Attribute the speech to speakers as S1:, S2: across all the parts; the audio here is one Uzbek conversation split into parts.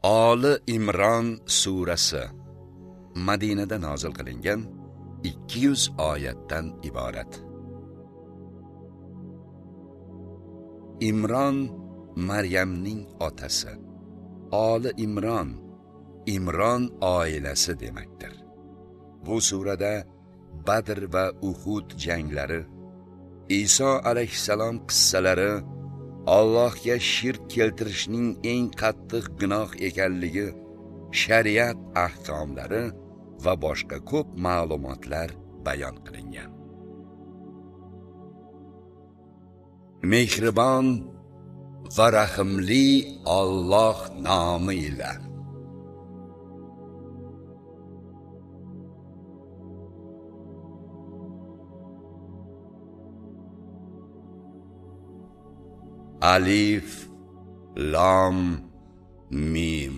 S1: Oli Imron surasi Madinada nozil qilingan 200 oyatdan iborat. Imron Maryamning otasi. Oli Imron Imron oilasi demakdir. Bu surada Badr va Uhud janglari, Iso alayhissalom qissalari, Allohga shirk keltirishning eng qattiq gunoh ekanligi, shariat ahkomlari va boshqa ko'p ma'lumotlar bayon qilingan. Mehribon va rahimli Alloh nomi ila. Alif, Lam, Mim.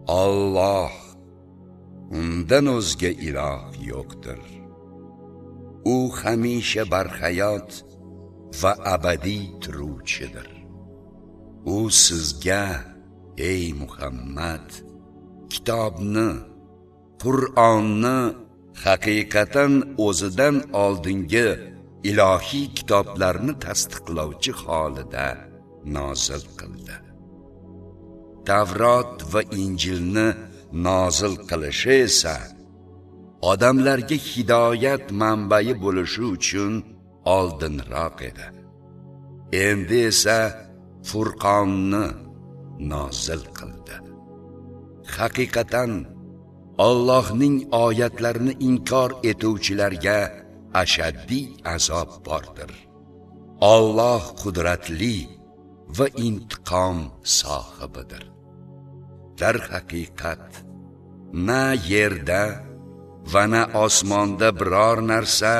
S1: Alloh, undan o'zga iloh yo'qdir. U hamisha barhayot va abadiy turuvchidir. U sizga, ey Muhammad, kitobni, Qur'onni haqiqatan o'zidan oldingi ilohiy kitoblarni tasdiqlovchi holida nozil qildi. Tavrot va Injilni nozil qilishi esa odamlarga hidoyat manbai bo'lishi uchun oldinroq edi. Endi esa Furqonni nozil qildi. Haqiqatan Allohning oyatlarini inkor etuvchilarga ashaddiy azob bordir. Alloh qudratli va intiqom sohibidir. Darhaqiqat, na yerda va na osmonda biror narsa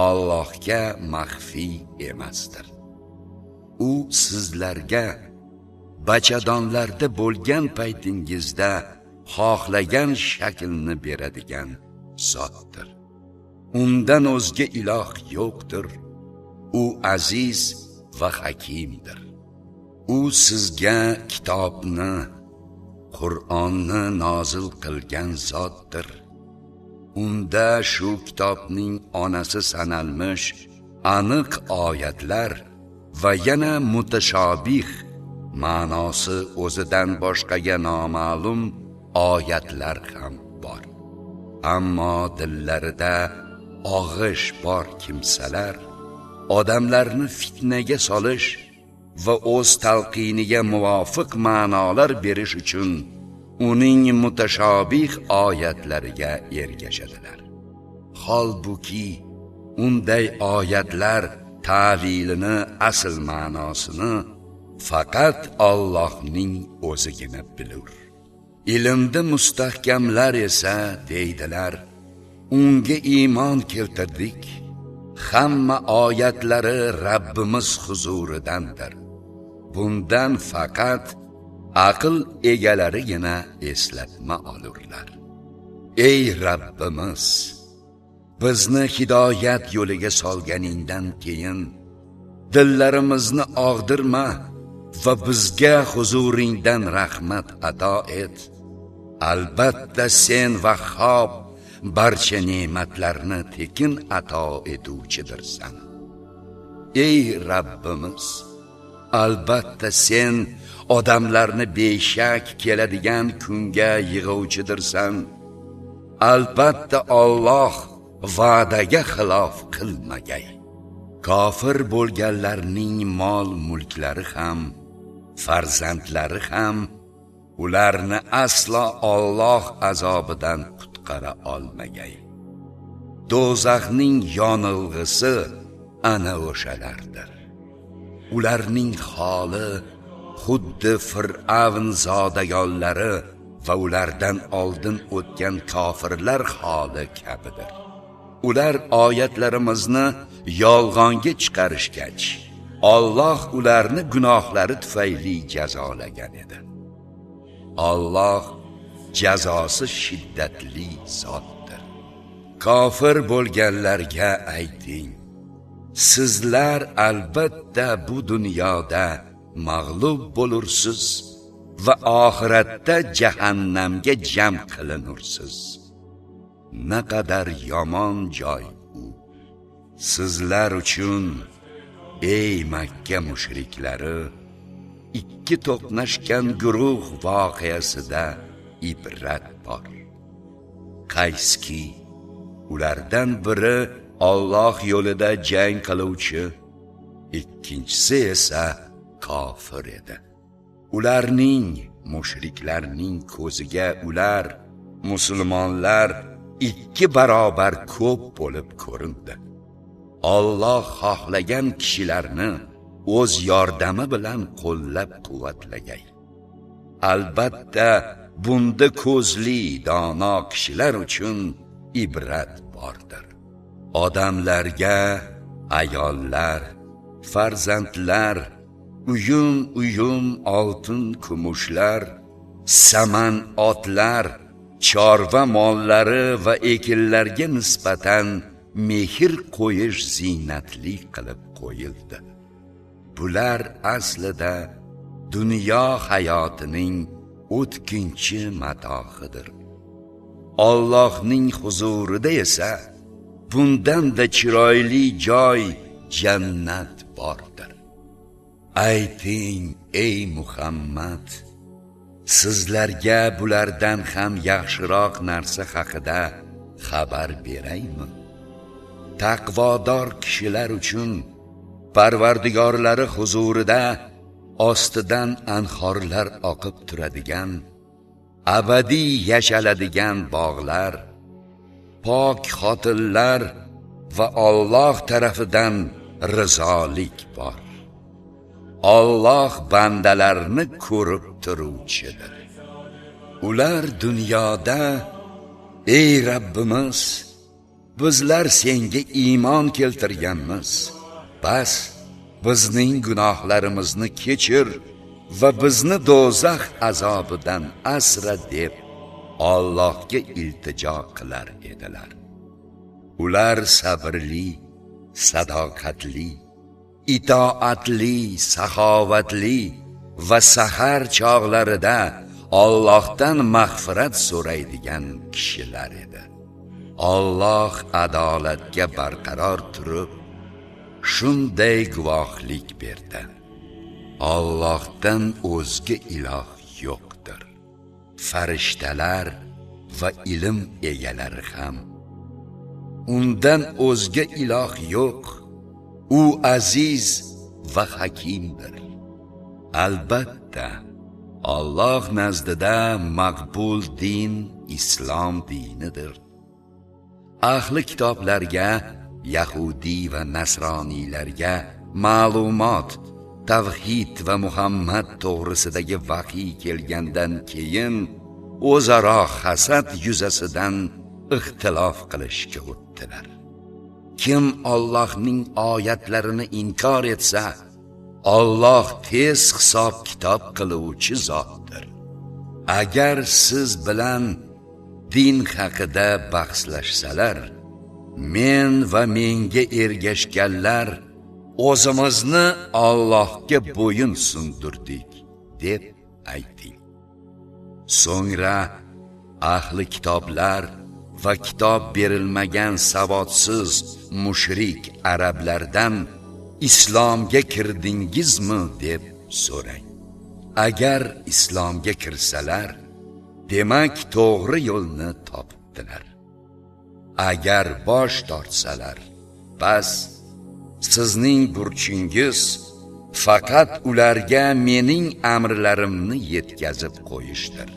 S1: Allohga maxfiy emasdir. U sizlarga bachadonlarda bo'lgan paytingizda xohlagan shaklni beradigan zotdir. Undan o'zga iloh yo'qdir. U aziz va hakimdir. U sizga kitobni, Qur'onni nozil qilgan zotdir. Unda shu kitobning onasi sanalmish aniq oyatlar va yana mutashobih, ma'nosi o'zidan boshqaga noma'lum oyatlar ham bor. Ammo dillarida og'ish bor kimsalar odamlarni fitnaga solish va o'z talqiniga muvofiq ma'nolar berish uchun uning mutashobih oyatlariga ergashadilar. Holbuki unday oyatlar ta'vilini, asl ma'nosini faqat Allohning o'zigina bilur. Ilmda mustahkamlar esa deydilar: unga iymon keltirdik, hamma oyatlari Rabbimiz huzuridandir. Bundan faqat aql egalarigina eslatma olurlar. Ey Rabbimiz, bizni hidoyat yo'liga solganingdan keyin dillarimizni og'dirma va bizga huzuringdan rahmat ato et. Albatta sen Vahhob, barcha ne'matlarni tekin ato etuvchidirsan. Ey Rabbimiz, albatta sen odamlarni beshak keladigan kunga yig'uvchidirsan. Albatta Alloh va'daga xilof qilmagay. Kofir bo'lganlarning mol mulklari ham, farzandlari ham ularni aslo Alloh azobidan qutqara olmagay. Do'zaxning yonilg'isi ana o'shalardir. Ularning holi xuddi Fir'avn zodagonlari va ulardan oldin o'tgan kofirlar holi kabidir. Ular oyatlarimizni yolg'onga chiqarishgach, Alloh ularni gunohlari tufayli jazolagan edi. Alloh jazosi shiddatli zotdir. Kofir bo'lganlarga ayting: sizlar albatta bu dunyoda mag'lub bo'lursiz va oxiratda jahannamga jam qilinursiz. Naqadar yomon joy u. Sizlar uchun, ey Makka mushriklari, ikki to'qnashgan guruh voqeasida ibrat bor. Qayski ulardan biri Alloh yo'lida jang qiluvchi, ikkinchisi esa kofir edi. Ularning, mushriklarning ko'ziga ular, musulmonlar ikki barobar ko'p bo'lib ko'rindi. Alloh xohlagan kishilarni o'z yordami bilan qo'llab-quvvatlagay. Albatta, bunda ko'zli dono kishilar uchun ibrat bordir. Odamlarga ayollar, farzandlar, uyum-uyum oltin kumushlar, saman otlar, chorva mollari va ekinlarga nisbatan mehr qo'yish ziynatli qilib qo'yildi. Bular aslida dunyo hayotining o'tkinchi matohidir. Allohning huzurida esa bundan-da chiroyli joy jannat bordir. Ayting, ey Muhammad, sizlarga bulardan ham yaxshiroq narsa haqida xabar beraymi? Taqvodor kishilar uchun Parvardigorlari huzurida ostidan anhorlar oqib turadigan, abadiy yashaladigan bog'lar, pok xotinlar va Alloh tarafidan rizolik bor. Alloh bandalarni ko'rib turuvchidir. Ular dunyoda, ey Rabbimiz, bizlar senga iymon keltirganmiz. Bas, bizning gunohlarimizni kechir va bizni do'zax azobidan asra deb Allohga iltijo qilar edilar. Ular sabrli, sadoqatli, itoatli, saxovatli va sahar chog'larida Allohdan mag'firat so'raydigan kishilar edi. Alloh adolatga barqaror turib, shunday guvohlik berdi. Allohdan o'zga iloh yo'qdir. Farishtalar va ilm egalari ham. Undan o'zga iloh yo'q. U aziz va hakimdir. Albatta, Alloh nazdida maqbul din islom dinidir. Ahli kitoblarga, Yahudi va nasroniylarga ma'lumot, tavhid va Muhammad to'g'risidagi vahiy kelgandan keyin o'zaro hasad yuzasidan ixtilof qilishga o'tdilar. Kim Allohning oyatlarini inkor etsa, Alloh tez hisob kitob qiluvchi zotdir. Agar siz bilan din haqida bahslashsalar, men va menga ergashganlar o'zimizni Allohga bo'yin sundirdik deb ayting. So'ngra ahli kitoblar va kitob berilmagan savodsiz mushrik arablardan islomga kirdingizmi deb so'rang. Agar islomga kirsalar, demak to'g'ri yo'lni topibdilar. Agar bosh tortsalar, bas sizning burchingiz faqat ularga mening amrlarimni yetkazib qo'yishdir.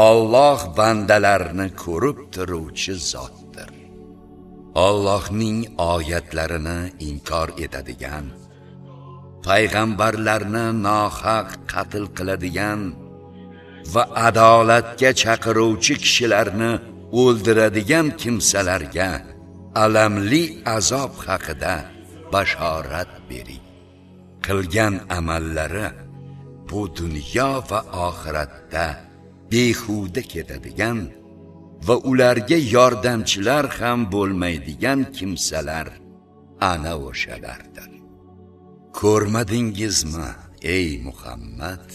S1: Alloh bandalarni ko'rib turuvchi zotdir. Allohning oyatlarini inkor etadigan, payg'ambarlarni nohaq qatl qiladigan va adolatga chaqiruvchi kishilarni o'ldiradigan kimsalarga alamli azob haqida bashorat bering. Qilgan amallari bu dunyo va oxiratda behuda ketadigan va ularga yordamchilar ham bo'lmaydigan kimsalar ana o'shalardir. Ko'rmadingizmi, ey Muhammad?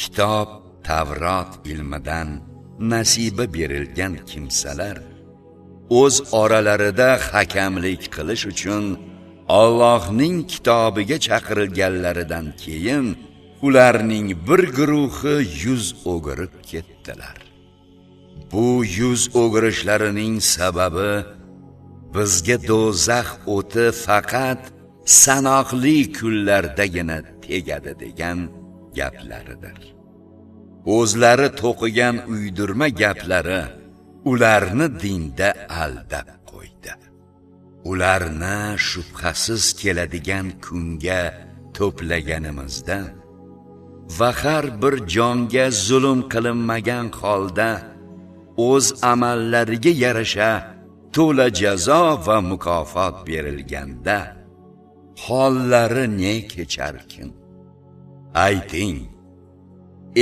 S1: Kitob Tavrot ilmidan nasiba berilgan kimsalar o'z oralarida hakamlik qilish uchun Allohning kitobiga chaqirilganlaridan keyin ularning bir guruhi yuz o'girib ketdilar. Bu yuz o'girishlarining sababi bizga do'zax o'ti faqat sanoqli kunlardagina tegadi degan gaplaridir. O'zlari to'qigan uydirma gaplari ularni dinda aldab qo'ydi. Ularni shubhasiz keladigan kunga to'plaganimizda va har bir jonga zulm qilinmagan holda o'z amallariga yarasha to'la jazo va mukofot berilganda hollari ne kecharkin? Ayting,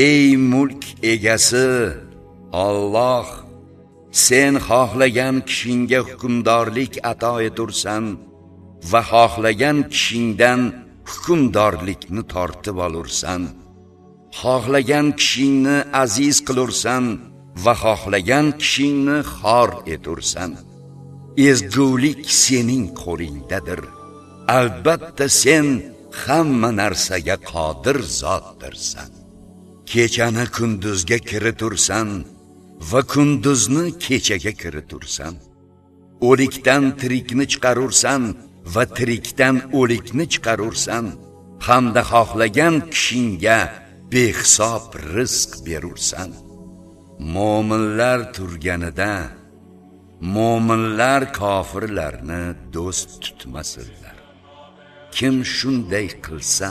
S1: ey mulk egasi Alloh, sen xohlagan kishingga hukmdorlik ato etursan va xohlagan kishingdan hukmdorlikni tortib olursan. Xohlagan kishingni aziz qilursan va xohlagan kishingni xor etursan. Ezgulik sening qo'lingdadir. Albatta sen hamma narsaga qodir zotdirsan. Kechani kunduzga kiritursan va kunduzni kechaga kiritursan. O'likdan tirikni chiqarursan va tirikdan o'likni chiqarursan hamda xohlagan kishingga behisob rizq berursan. Mo'minlar turganida mo'minlar kofirlarni do'st tutmasinlar. Kim shunday qilsa,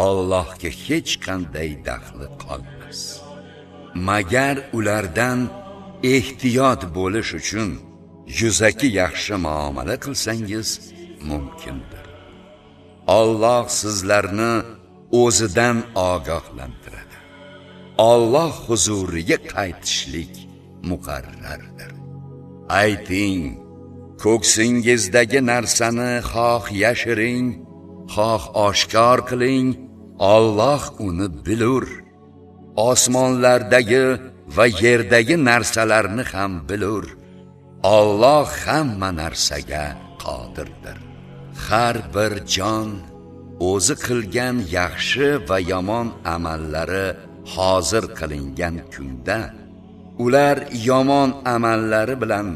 S1: Allohga hech qanday daxli qolmas. Magar ulardan ehtiyot bo'lish uchun yuzaki yaxshi muomala qilsangiz mumkindir. Alloh sizlarni o'zidan ogohlantiradi. Alloh huzuriga qaytishlik muqarrardir. Ayting, ko'ksingizdagi narsani xoh yashiring, xoh oshkor qiling, Alloh uni bilur. Osmonlardagi va yerdagi narsalarni ham bilur. Alloh hamma narsaga qodirdir. Har bir jon o'zi qilgan yaxshi va yomon amallari hozir qilingan kunda ular yomon amallari bilan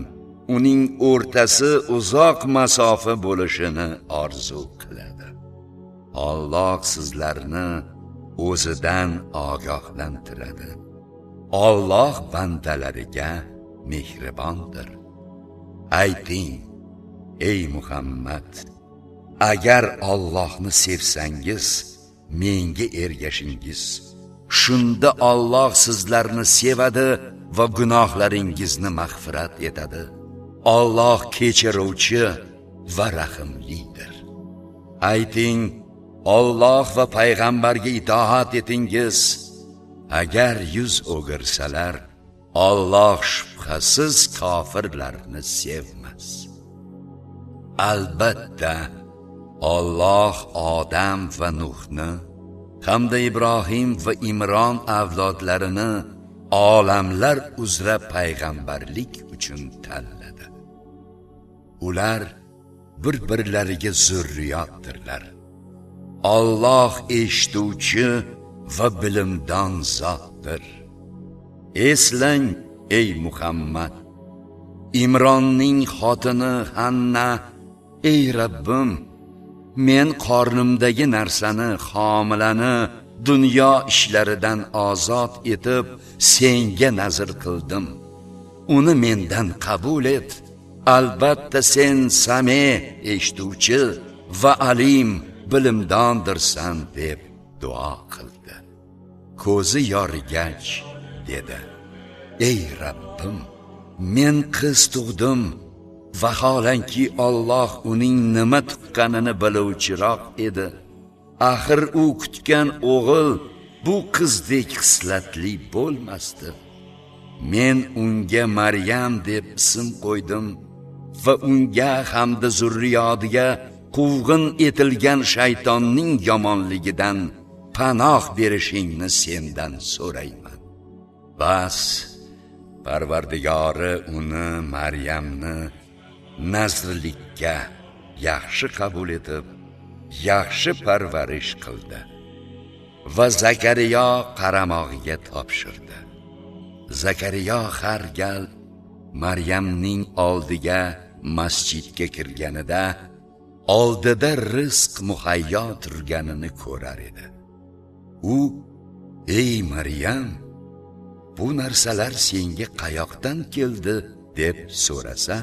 S1: uning o'rtasi uzoq masofa bo'lishini orzu qiladi. Alloh sizlarni o'zidan ogohlantiradi. Alloh bandalariga mehribondir. Ayting, ey Muhammad, agar Allohni sevsangiz, menga ergashingiz. Shunda Alloh sizlarni sevadi va gunohlaringizni mag'firat etadi. Alloh kechiruvchi va rahimlidir. Ayting, Alloh va payg'ambarga itoat etingiz. Agar yuz o'girsalar, Alloh shubhasiz kofirlarni sevmas. Albatta, Alloh Odam va Nuhni hamda Ibrohim va Imron avlodlarini olamlar uzra payg'ambarlik uchun tanladi. Ular bir-birlariga zurriyotdirlar. Alloh eshituvchi va bilimdon zotdir. Eslang, ey Muhammad, Imronning xotini Hanna, ey Rabbim, men qornimdagi narsani, homilani dunyo ishlaridan ozod etib senga nazr qildim. Uni mendan qabul et. Albatta sen Same, eshituvchi va alim, bilimdondirsan, deb duo qildi. Ko'zi yorigach dedi: Ey Rabbim, men qiz tug'dim. Vaholanki Alloh uning nima tuqqanini biluvchiroq edi. Axir u kutgan o'g'il bu qizdek xislatli bo'lmasdi. Men unga Maryam deb ism qo'ydim va unga hamda zurriyodiga quvg'in etilgan shaytonning yomonligidan panoh berishingni sendan so'rayman. Bas, Parvardigori uni, Maryamni nazrlikka yaxshi qabul etib, yaxshi parvarish qildi va Zakariyo qaramog'iga topshirdi. Zakariyo har gal Maryamning oldiga masjidga kirganida oldida rizq muhayyo turganini ko'rar edi. U: "Ey Maryam, bu narsalar senga qayoqdan keldi?" deb so'rasa,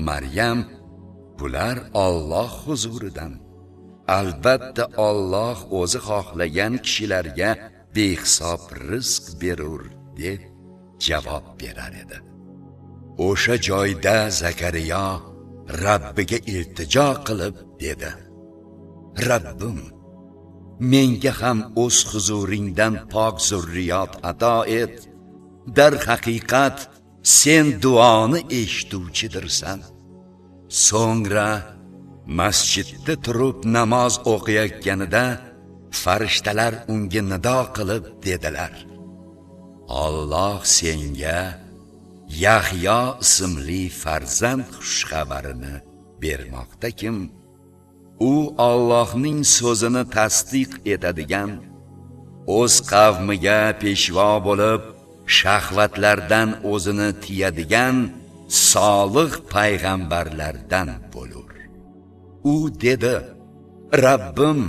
S1: Maryam: "Bular Alloh huzuridan. Albatta Alloh o'zi xohlagan kishilarga behisob rizq berur" deb javob berar edi. O'sha joyda Zakariyo Rabbiga iltijo qilib dedi: "Rabbim, menga ham o'z huzuringdan pok zurriyot ato et. Dar haqiqat sen duoni eshituvchidirsan." So'ngra masjidda turib namoz o'qiyotganida farishtalar unga nido qilib dedilar: "Alloh senga Yahyo ismli farzand xushxabarini bermoqda kim, u Allohning so'zini tasdiq etadigan, o'z qavmiga peshvo bo'lib, shahvatlardan o'zini tiyadigan solih payg'ambarlardan bo'lur." U dedi: "Rabbim,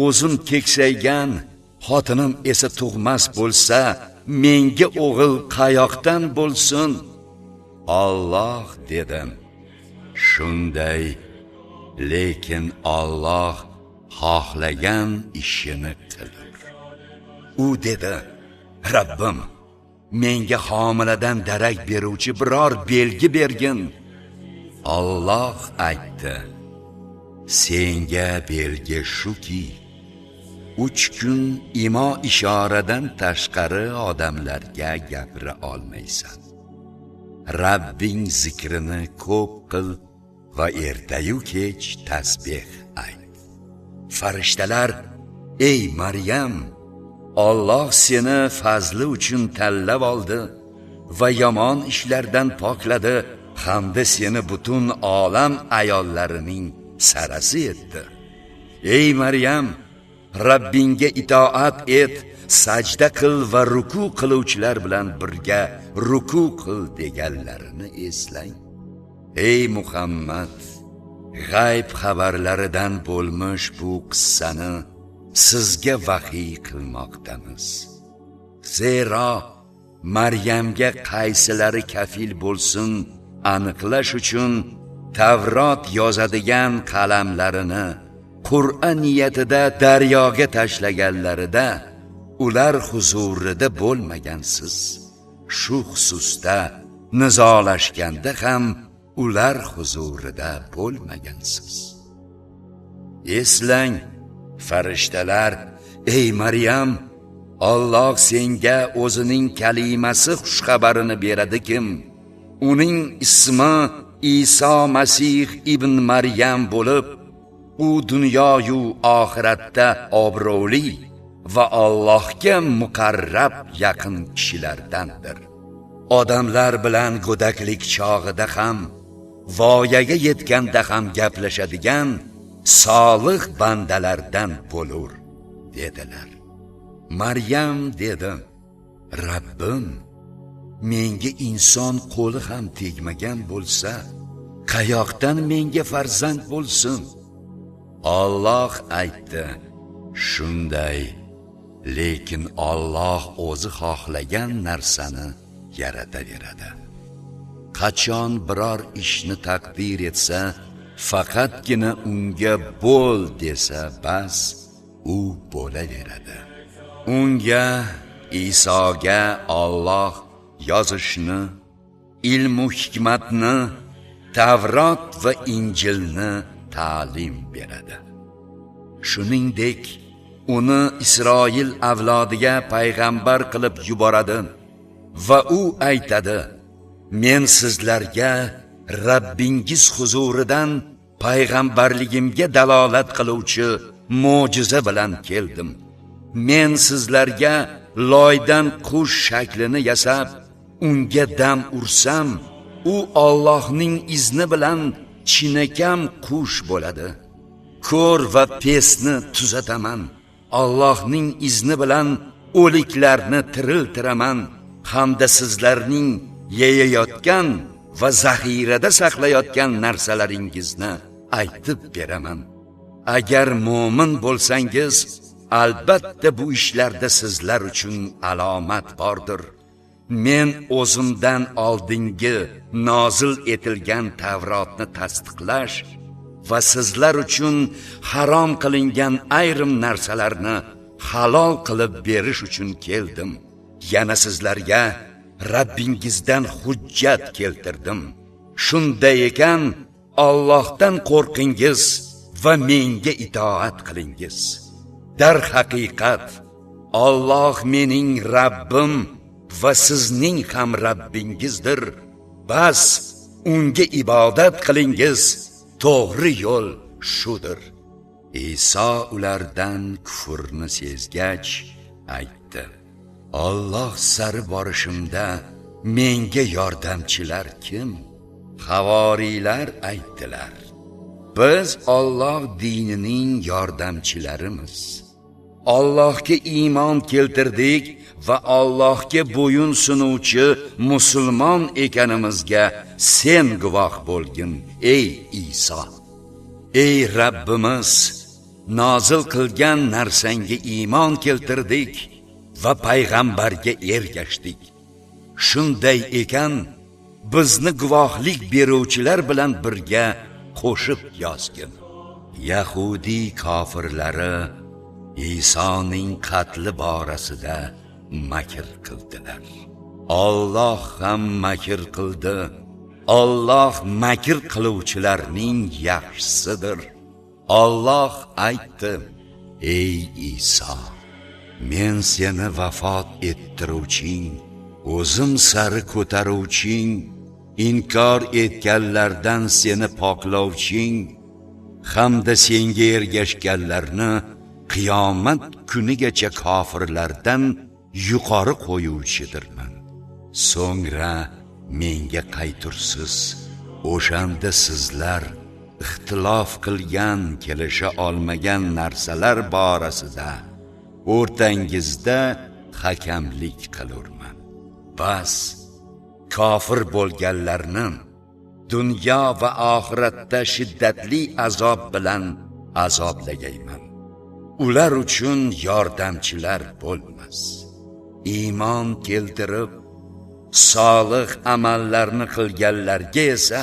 S1: o'zim keksaygan, xotinim esa tug'mas bo'lsa, menga o'g'il qayoqdan bo'lsin?" Alloh dedi: "Shunday, lekin Alloh xohlagan ishini qilur." U dedi: "Rabbim, menga homiladan darak beruvchi biror belgi bergin." Alloh aytdi: "Senga belgi shuki, 3 kun imo ishoradan tashqari odamlarga gapira olmaysan. Rabbing zikrini ko'p qil va ertayu kech tasbih ayt." Farishtalar: "Ey Maryam, Alloh seni fazli uchun tanlab oldi va yomon ishlardan pokladi hamda seni butun olam ayollarining sarasi etdi. Ey Maryam, Rabbingga itoat et, sajda qil va ruku qiluvchilar bilan birga ruku qil" deganlarini eslang. Ey Muhammad, g'ayb xabarlaridan bo'lmish bu qissani sizga vahiy qilmoqdamiz. Zero Maryamga qaysilari kafil bo'lsin aniqlash uchun Tavrot yozadigan qalamlarini Qur'on niyatida daryoga tashlaganlarida ular huzurida bo'lmagansiz. Shu xususda nizolashganda ham ular huzurida bo'lmagansiz. Eslang, farishtalar: "Ey Maryam, Alloh senga o'zining kalimasi xushxabarini beradi-kim, uning ismi Iso Masih ibn Maryam bo'lib, u dunyo-yu oxiratda obro'li va Allohga muqarrab yaqin kishilardandir. Odamlar bilan go'daklik chog'ida ham, voyaga yetganda ham gaplashadigan solih bandalardan bo'lur" dedilar. Maryam dedi: "Rabbim, menga inson qo'li ham tegmagan bo'lsa, qayoqdan menga farzand bo'lsin?" Alloh aytdi: "Shunday, lekin Alloh o'zi xohlagan narsani yarataveradi. Qachon biror ishni taqdir etsa, faqatgina unga bo'l desa, bas u bo'laveradi." Unga, Isoga Alloh yozishni, ilmu hikmatni, Tavrot va Injilni ta'lim beradi. Shuningdek, uni Isroil avlodiga payg'ambar qilib yuboradi va u aytadi: "Men sizlarga Rabbingiz huzuridan payg'ambarligimga dalolat qiluvchi mo'jiza bilan keldim. Men sizlarga loydan qush shaklini yasab, unga dam ursam, u Allohning izni bilan chinakam qush bo'ladi. Ko'r va pesni tuzataman. Allohning izni bilan o'liklarni tiriltiraman hamda sizlarning yeyayotgan va zaxirada saqlayotgan narsalaringizni aytib beraman. Agar mo'min bo'lsangiz, albatta bu ishlarda sizlar uchun alomat bordir. Men o'zimdan oldingi nozil etilgan Tavrotni tasdiqlash va sizlar uchun harom qilingan ayrim narsalarni halol qilib berish uchun keldim. Yana sizlarga Rabbingizdan hujjat keltirdim. Shunday ekan, Allohdan qo'rqingiz va menga itoat qilingiz. Darhaqiqat, Alloh mening Rabbim va sizning ham Rabbingizdir. Bas, unga ibodat qilingiz. To'g'ri yo'l shudir. Iso ulardan kufrni sezgach aytdi: Alloh sari borishimda menga yordamchilar kim? Havoriylar aytdilar: Biz Alloh dinining yordamchilarimiz. Allohga iymon keltirdik va Allohga bo'yun sunuvchi musulmon ekanimizga sen guvoh bo'lgin, ey Iso. Ey Rabbimiz, nozil qilgan narsangga iymon keltirdik va payg'ambarga ergashdik. Shunday ekan, bizni guvohlik beruvchilar bilan birga qo'shib yozgin. Yahudi kofirlari Isoning qatli borasida makr qildilar. Alloh ham makr qildi. Alloh makr qiluvchilarning yaxshisidir. Alloh aytdi: Ey Iso, men seni vafot ettiruvching, o'zim sari ko'taruvching, inkor etganlardan seni poklovching hamda senga ergashganlarni qiyomat kunigacha kofirlardan yuqori qo'yuvchidirman. So'ngra menga qaytursiz. O'shanda sizlar ixtilof qilgan, kelisha olmagan narsalar borasida o'rtangizda hakamlik qilurman. Bas, kofir bo'lganlarni dunyo va oxiratda shiddatli azob bilan azoblagayman. Ular uchun yordamchilar bo'lmas. Iymon keltirib, solih amallarni qilganlarga esa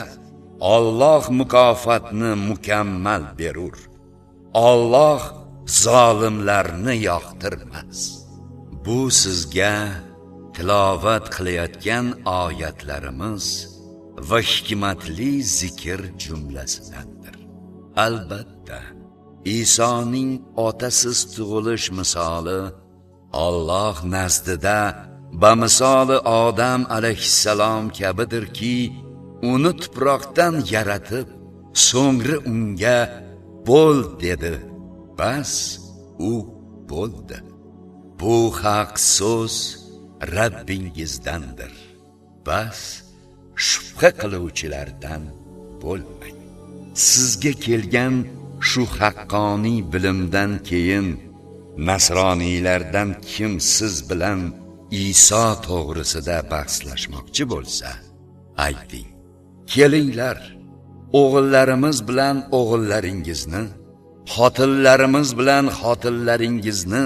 S1: Alloh mukofotni mukammal berur. Alloh zolimlarni yoqtirmas. Bu sizga tilovat qilayotgan oyatlarimiz va hikmatli zikr jumlasidandir. Albatta, Isoning otasiz tug'ilish misoli Alloh nazdida bamisoli Odam alayhissalom kabidirki, uni tuproqdan yaratib, so'ngra unga bo'l dedi. Bas, u bo'ldi. Bu haq so'z Rabbingizdandir. Bas, shubha qiluvchilardan bo'lmang. Sizga kelgan shu haqqoniy bilimdan keyin nasroniylardan kim siz bilan Iso to'g'risida bahslashmoqchi bo'lsa, ayting: kelinglar, o'g'illarimiz bilan o'g'illaringizni, xotinlarimiz bilan xotinlaringizni,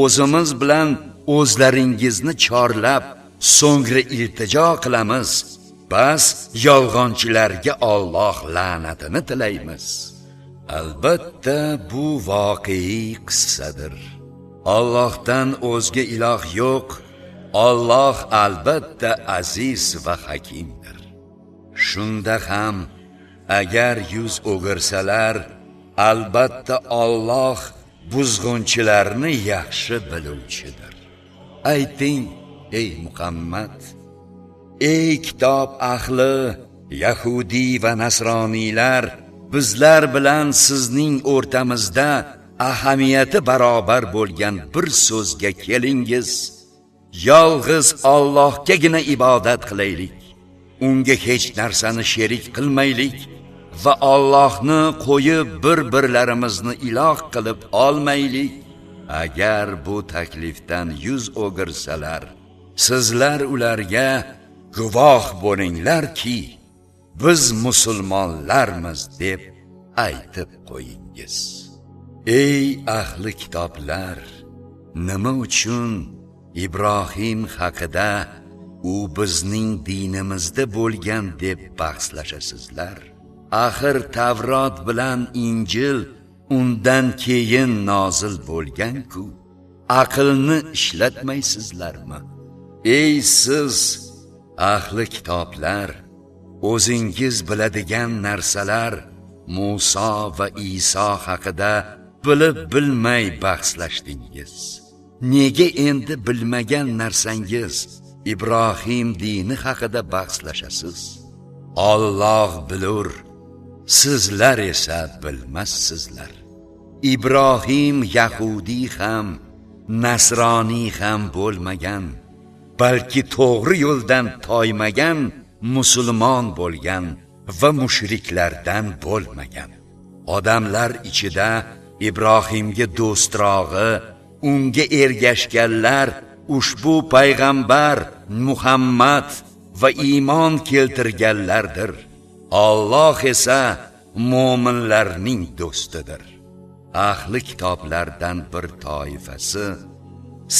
S1: o'zimiz bilan o'zlaringizni chorlab, so'ngra iltijo qilamiz. Bas, yolg'onchilarga Alloh la'natini tilaymiz. Albatta bu voqeiy qissadir. Allohdan o'zga iloh yo'q. Alloh albatta aziz va hakimdir. Shunda ham agar yuz o'girsalar, albatta Alloh buzg'unchilarni yaxshi biluvchidir. Ayting, ey Muhammad, ey kitob ahli, yahudi va nasroniylar, bizlar bilan sizning o'rtamizda ahamiyati barobar bo'lgan bir so'zga kelingiz. Yolg'iz Allohgagina ibodat qilaylik, unga hech narsani sherik qilmaylik va Allohni qo'yib bir-birlarimizni iloh qilib olmaylik. Agar bu taklifdan yuz o'girsalar, sizlar ularga guvoh bo'linglarki, biz musulmonlarmiz deb aytib qo'yingiz. Ey ahli kitoblar, nima uchun Ibrohim haqida u bizning dinimizda bo'lgan deb bahslashasizlar? Axir Tavrot bilan Injil undan keyin nozil bo'lgan-ku. Aqlni ishlatmaysizlarmi? Ey siz ahli kitoblar, o'zingiz biladigan narsalar Musa va Iso haqida bilib bilmay bahslashdingiz. Nega endi bilmagan narsangiz Ibrohim dini haqida bahslashasiz? Alloh bilur, sizlar esa bilmassizlar. Ibrohim yahudi ham, nasroniy ham bo'lmagan, balki to'g'ri yo'ldan toymagan musulmon bo'lgan va mushriklardan bo'lmagan. Odamlar ichida Ibrohimga do'strog'i, unga ergashganlar ushbu payg'ambar Muhammad va iymon keltirganlardir. Alloh esa mo'minlarning do'stidir. Ahli kitoblardan bir toifasi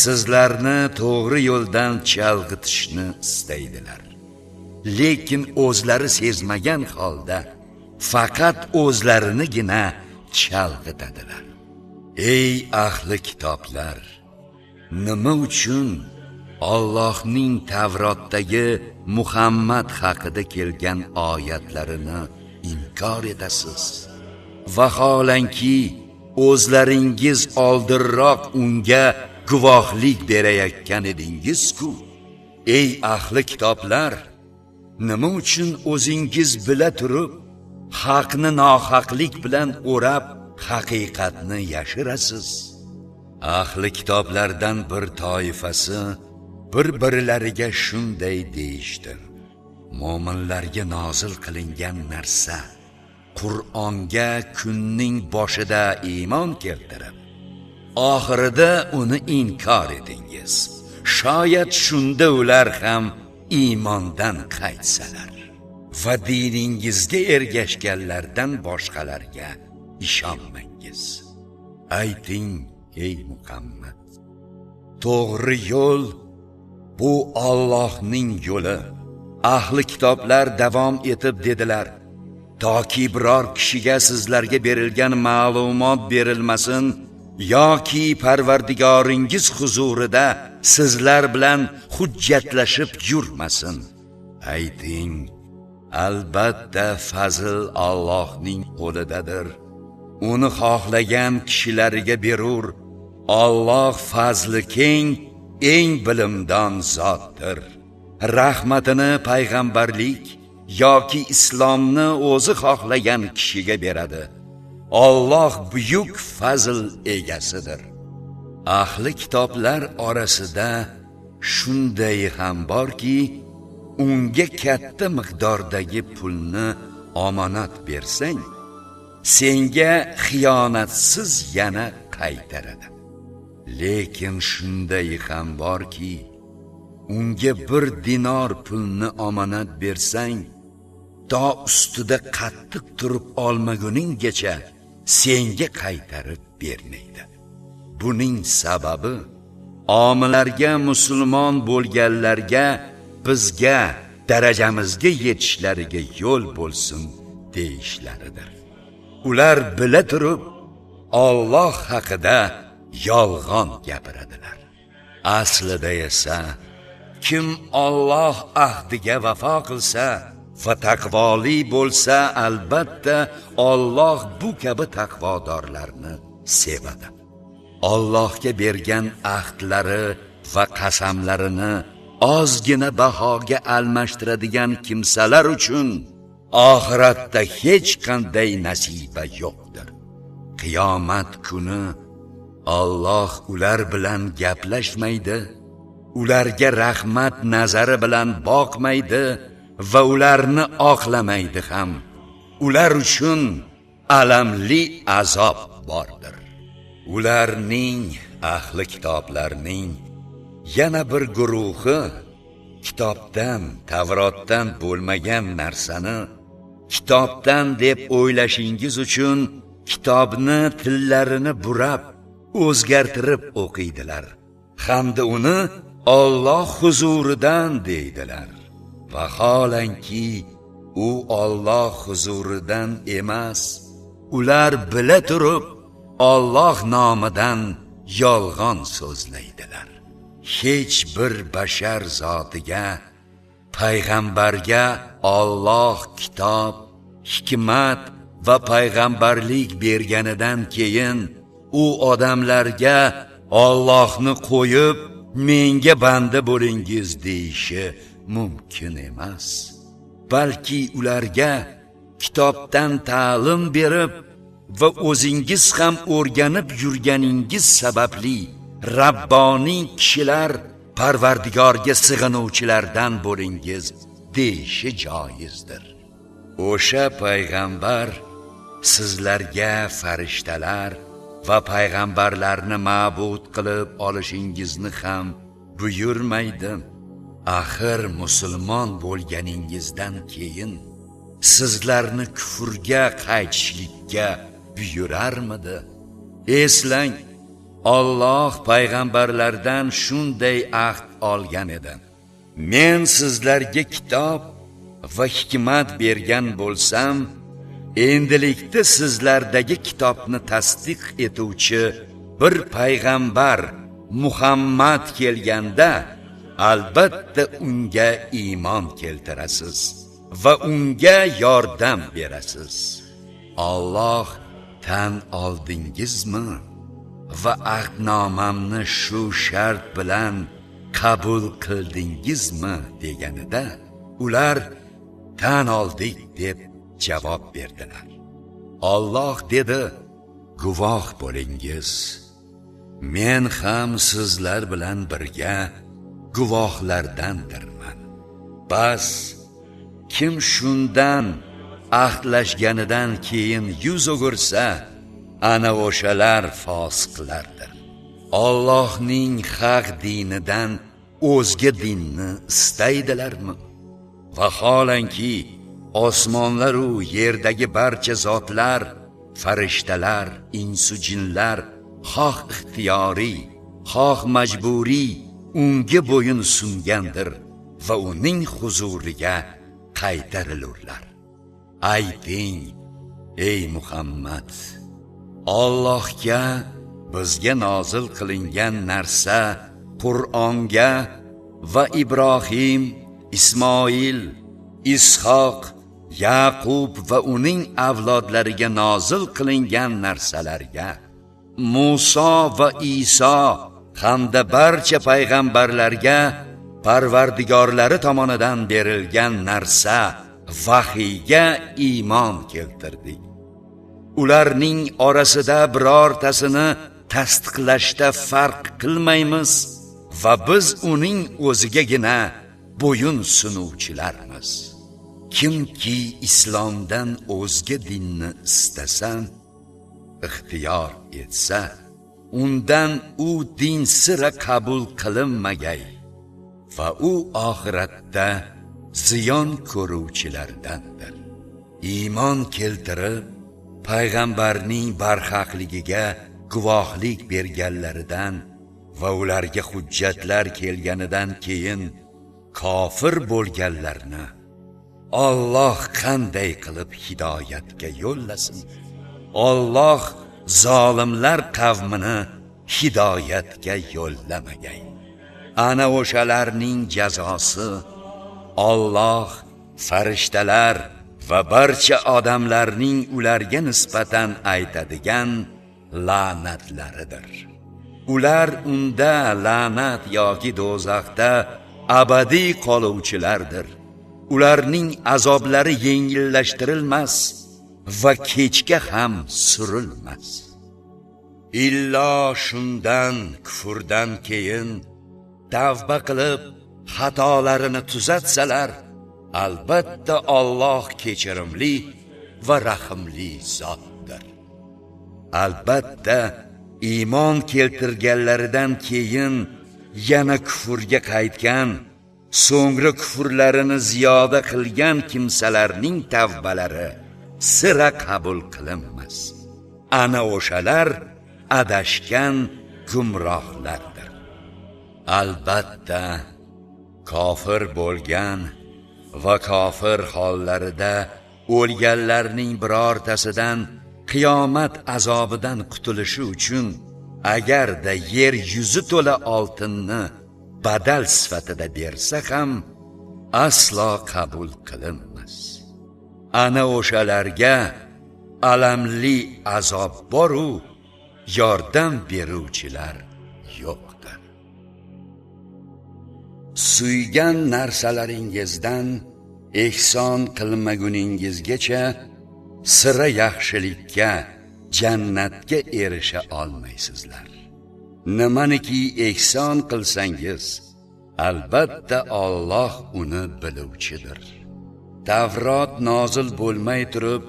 S1: sizlarni to'g'ri yo'ldan chalg'itishni istaydilar. Lekin o'zlari sezmagan holda faqat o'zlarinigina chalg'itadilar. Ey ahli kitoblar, nima uchun Allohning Tavrotdagi Muhammad haqida kelgan oyatlarini inkor etasiz? Vaholanki o'zlaringiz oldinroq unga guvohlik berayotgan edingiz-ku. Ey ahli kitoblar, nima uchun o'zingiz bila turib haqni nohaqlik bilan o'rab haqiqatni yashirasiz? Ahli kitoblardan bir toifasi bir-birlariga shunday deyishdi: mo'minlarga nozil qilingan narsa Qur'onga kunning boshida iymon keltirib, oxirida uni inkor edingiz. Shoyat shunda ular ham iymondan qaytsalar va diningizga ergashganlardan boshqalarga ishonmangiz. Ayting, ey Muhammad, to'g'ri yo'l bu Allohning yo'li. Ahli kitoblar davom etib dedilar: toki biror kishiga sizlarga berilgan ma'lumot berilmasin yoki Parvardigoringiz huzurida sizlar bilan hujjatlashib yurmasin. Ayting, albatta fazl Allohning qo'lidadir. Uni xohlagan kishilariga berur. Alloh fazli keng, eng bilimdon zotdir. Rahmatini payg'ambarlik yoki islomni o'zi xohlagan kishiga beradi. Alloh buyuk fazl egasidir. Ahli kitoblar orasida shunday ham borki, unga katta miqdordagi pulni omonat bersang, senga xiyonatsiz yana qaytaradi. Lekin shunday ham borki, unga bir dinor pulni omonat bersang, to ustida qattiq turib olmaguninggacha senga qaytarib bermaydi. Buning sababi omilarga, musulmon bo'lganlarga bizga darajamizga yetishlariga yo'l bo'lsin deyishlaridir. Ular bila turib Alloh haqida yolg'on gapiradilar. Aslida esa kim Alloh ahdiga vafo qilsa va taqvoli bo'lsa, albatta Alloh bu kabi taqvodorlarni sevadi. Allohga bergan ahdlari va qasamlarini ozgina bahoga almashtiradigan kimsalar uchun oxiratda hech qanday nasiba yo'qdir. Qiyomat kuni Alloh ular bilan gaplashmaydi, ularga rahmat nazari bilan boqmaydi va ularni oqlamaydi ham. Ular uchun alamli azob bordir. Ularning, ahli kitoblarning yana bir guruhi kitobdan, Tavrotdan bo'lmagan narsani kitobdan deb o'ylashingiz uchun kitobni tillarini burab, o'zgartirib o'qiydilar. Hamda uni Alloh huzuridan deydilar. Vaholanki u Alloh huzuridan emas. Ular bila turib Alloh nomidan yolg'on so'zlaydilar. Hech bir bashar zotiga, payg'ambarga Alloh kitob, hikmat va payg'ambarlik berganidan keyin u odamlarga Allohni qo'yib menga banda bo'lingiz deyishi mumkin emas. Balki ularga kitobdan ta'lim berib va o'zingiz ham o'rganib yurganingiz sababli Rabboniy kishilar Parvardigorga sig'inuvchilardan bo'lingiz deyishi joizdir. O'sha payg'ambar sizlarga farishtalar va payg'ambarlarni ma'bud qilib olishingizni ham buyurmaydi. Axir musulmon bo'lganingizdan keyin sizlarni kufrga qaytishlikka buyurarmidi? Eslang, Alloh payg'ambarlardan shunday ahd olgan edi: Men sizlarga kitob va hikmat bergan bo'lsam, endilikda sizlardagi kitobni tasdiq etuvchi bir payg'ambar Muhammad kelganda albatta unga iymon keltirasiz va unga yordam berasiz. Alloh tan oldingizmi va ahdnomamni shu shart bilan qabul qildingizmi deganida ular tan oldik deb javob berdilar. Alloh dedi: guvoh bo'lingiz, men ham sizlar bilan birga guvohlardandirman. Bas, kim shundan ahdlashganidan keyin yuz o'girsa, ana o'shalar fosiqlardir. Allohning haq dinidan o'zga dinni istaydilarmi? Vaholanki osmonlar u yerdagi barcha zotlar, farishtalar, insu jinlar xoh ixtiyoriy, xoh majburiy unga bo'yin sungandir va uning huzuriga qaytarilurlar. Ayting, ey Muhammad, Allohga bizga nozil qilingan narsa Qur'onga va Ibrohim, Ismoil, Ishoq, Yaqub va uning avlodlariga nozil qilingan narsalarga, Musa va Iso hamda barcha payg'ambarlarga Parvardigorlari tomonidan berilgan narsa vahiyga iymon keltirdik. Ularning orasida birortasini tasdiqlashda farq qilmaymiz va biz uning o'zigagina bo'yin sunuvchilarmiz. Kimki islomdan o'zga dinni istasa, ixtiyor etsa, undan u din sira qabul qilinmagay va u oxiratda ziyon ko'ruvchilardandir. Iymon keltirib, payg'ambarning barhaqligiga guvohlik berganlaridan va ularga hujjatlar kelganidan keyin kofir bo'lganlarni Alloh qanday qilib hidoyatga yo'llasin? Alloh zolimlar qavmini hidoyatga yo'llamagay. Ana o'shalarning jazosi Alloh, farishtalar va barcha odamlarning ularga nisbatan aytadigan la'natlaridir. Ular unda la'nat yoki do'zaxda abadiy qoluvchilardir. Ularning azoblari yengillashtirilmas va kechga ham surilmas. Illo shundan kufrdan keyin tavba qilib xatolarini tuzatsalar, albatta Alloh kechirimli va rahimli zotdir. Albatta iymon keltirganlaridan keyin yana kufrga qaytgan, so'ngra kufrlarini ziyoda qilgan kimsalarning tavbalari sira qabul qilinmas. Ana o'shalar adashgan gumrohlardir. Albatta kofir bo'lgan va kofir hollarida o'lganlarning birortasidan qiyomat azobidan qutulishi uchun agarda yer yuzi to'la oltinni badal sifatida bersa ham aslo qabul qilinmas. Ana o'shalarga alamli azob boru, yordam beruvchilar yo'qdir. Suygan narsalaringizdan ehson qilmaguningizgacha sira yaxshilikka, jannatga erisha olmaysizlar. Nimaniki ehson qilsangiz, albatta Alloh uni biluvchidir. Tavrot nozil bo'lmay turib,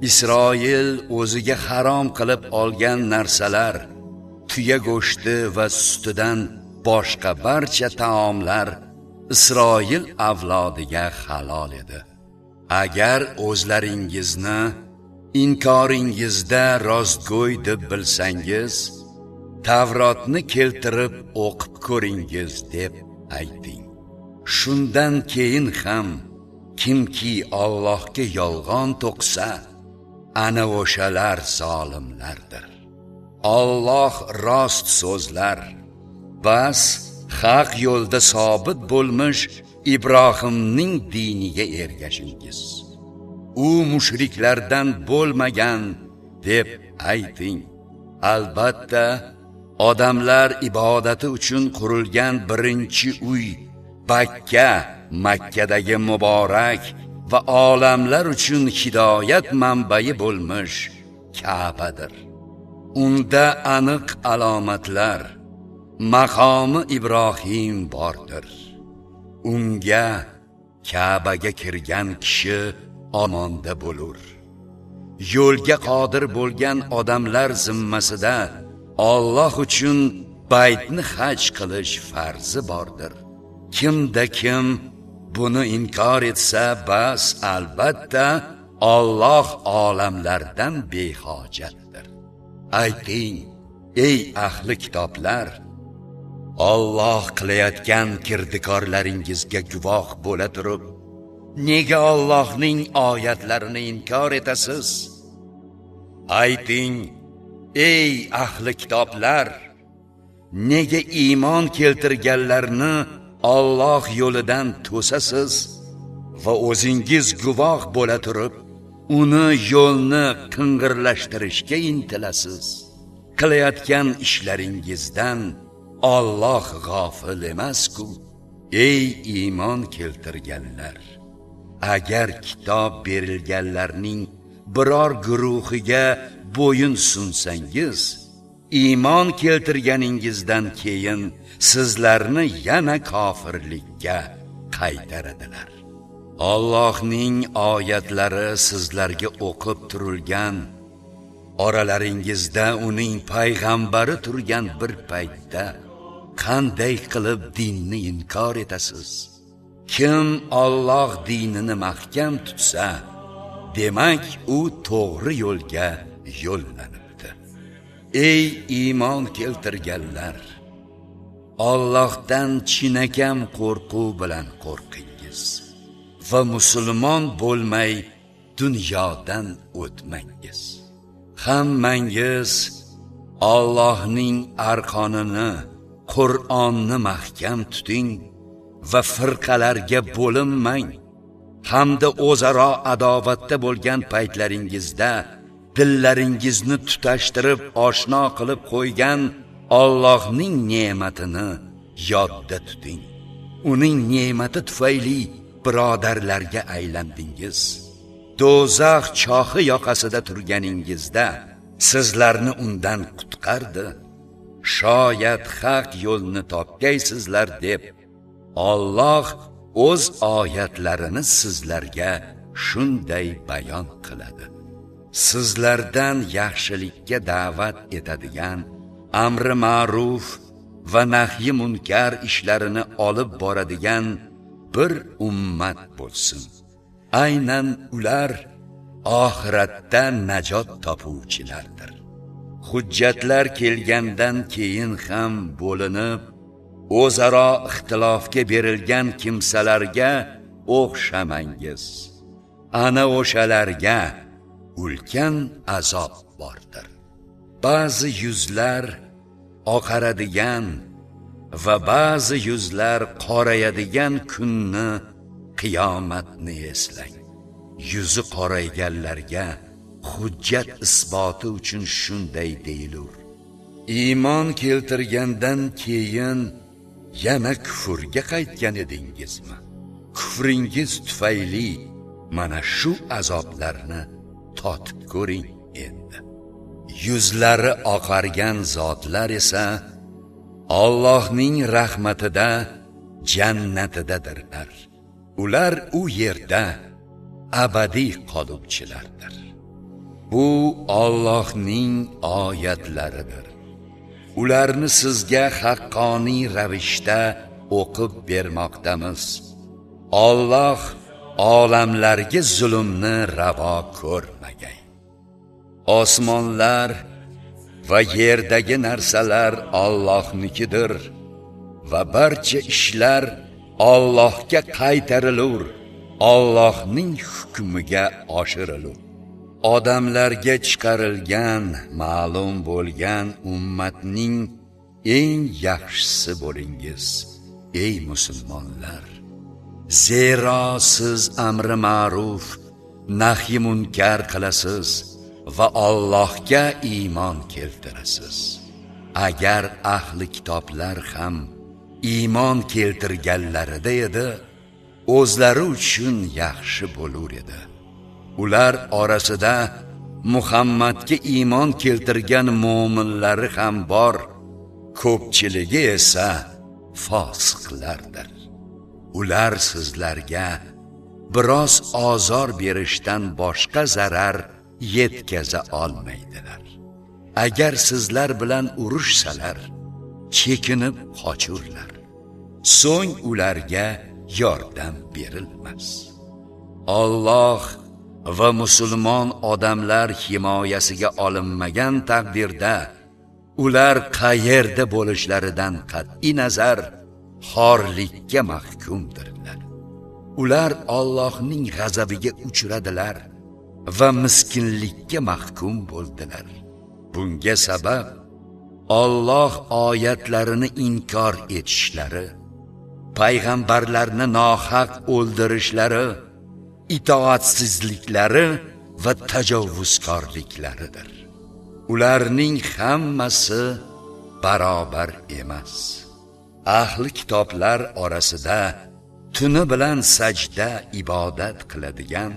S1: Isroil o'ziga harom qilib olgan narsalar, tuya go'shti va sutidan boshqa barcha taomlar Isroil avlodiga halol edi. Agar o'zlaringizni inkoringizda rostgo'y deb bilsangiz, Tavrotni keltirib o'qib ko'ringiz deb ayting. Shundan keyin ham kimki Allohga yolg'on to'qsa, ana o'shalar zolimlardir. Alloh rost so'zlar, bas haq yo'lda sobit bo'lmish Ibrohimning diniga ergashingiz. U mushriklardan bo'lmagan deb ayting. Albatta odamlar ibodati uchun qurilgan birinchi uy Bakka, Makkadagi muborak va olamlar uchun hidoyat manbai bo'lmish Ka'badir. Unda aniq alomatlar, maqomi Ibrohim bordir. Unga, Ka'baga kirgan kishi omonda bo'lur. Yo'lga qodir bo'lgan odamlar zimmasida Alloh uchun baytni haj qilish farzi bordir. Kimda kim buni inkor etsa, bas albatta Alloh olamlardan behojatdir. Ayting, ey ahli kitoblar, Alloh qilayotgan kirdikorlaringizga guvoh bo'la turib, nega Allohning oyatlarini inkor etasiz? Ayting, ey ahli kitoblar, nega iymon keltirganlarni Alloh yo'lidan to'sasiz va o'zingiz guvoh bo'la turib, uni yo'lni qing'irlashtirishga intilasiz? Qilayotgan ishlaringizdan Alloh g'ofil emas-ku. Ey iymon keltirganlar, agar kitob berilganlarning biror guruhiga bo'yin sunsangiz, iymon keltirganingizdan keyin sizlarni yana kofirlikka qaytaradilar. Allohning oyatlari sizlarga o'qib turilgan, oralaringizda uning payg'ambari turgan bir paytda qanday qilib dinni inkor etasiz? Kim Alloh dinini mahkam tutsa, demak u to'g'ri yo'lga yo'llanibdi. Ey iymon keltirganlar, Allohdan chinakam qo'rquv bilan qo'rqingiz va musulmon bo'lmay dunyodan o'tmangiz. Hammangiz Allohning arqonini, Qur'onni mahkam tuting va firqalarga bo'linmang. Hamda o'zaro adovatda bo'lgan paytlaringizda dillaringizni tutashtirib oshno qilib qo'ygan Allohning ne'matini yodda tuting. Uning ne'mati tufayli birodarlarga aylandingiz. Do'zax chohi yoqasida turganingizda sizlarni undan qutqardi. qutqardi. Shoyat haq yo'lni topgaysizlar deb Alloh o'z oyatlarini sizlarga shunday bayon qiladi. Sizlardan yaxshilikka da'vat etadigan, amri ma'ruf va nahyi munkar ishlarini olib boradigan bir ummat bo'lsin. Aynan ular oxiratda najot topuvchilardir. Hujjatlar kelgandan keyin ham bo'linib, o'zaro ixtilofga berilgan kimsalarga o'xshamangiz. Ana o'shalarga ulkan azob bordir. Ba'zi yuzlar oqaradigan va ba'zi yuzlar qorayadigan kunni, qiyomatni eslang. Yuzi qorayganlarga hujjat isboti uchun shunday deyilur: iymon keltirgandan keyin yana kufrga qaytgan edingizmi? Kufringiz tufayli mana shu azoblarni totib ko'ring endi. Yuzlari oqargan zotlar esa Allohning rahmatida, jannatidadirlar. Ular u yerda abadiy qoluvchilardir. Bu Allohning oyatlaridir. Ularni sizga haqqoniy ravishda o'qib bermoqdamiz. Alloh olamlarga zulmni ravo ko'rmagay. Osmonlar va yerdagi narsalar Allohnikidir va barcha ishlar Allohga qaytarilur, Allohning hukmiga oshirilur. Odamlarga chiqarilgan, ma'lum bo'lgan ummatning eng yaxshisi bo'lingiz, ey musulmonlar. Zero siz amri ma'ruf, nahyi munkar qilasiz va Allohga iymon keltirasiz. Agar ahli kitoblar ham iymon keltirganlarida edi, o'zlari uchun yaxshi bo'lar edi. Ular orasida Muhammadga iymon keltirgan mo'minlari ham bor, ko'pchiligi esa fosiqlardir. Ular sizlarga biroz ozor berishdan boshqa zarar yetkaza olmaydilar. Agar sizlar bilan urushsalar, chekinib qochurlar. So'ng ularga yordam berilmas. Alloh va musulmon odamlar himoyasiga olinmagan taqdirda ular qayerda bo'lishlaridan qat'i nazar xorlikka mahkumdirlar. Ular Allohning g'azabiga uchradilar va miskinlikka mahkum bo'ldilar. Bunga sabab Alloh oyatlarini inkor etishlari, payg'ambarlarni nohaq o'ldirishlari, itoatsizliklari va tajovuzkorliklaridir. Ularning hammasi barobar emas. Ahli kitoblar orasida tuni bilan sajda ibodat qiladigan,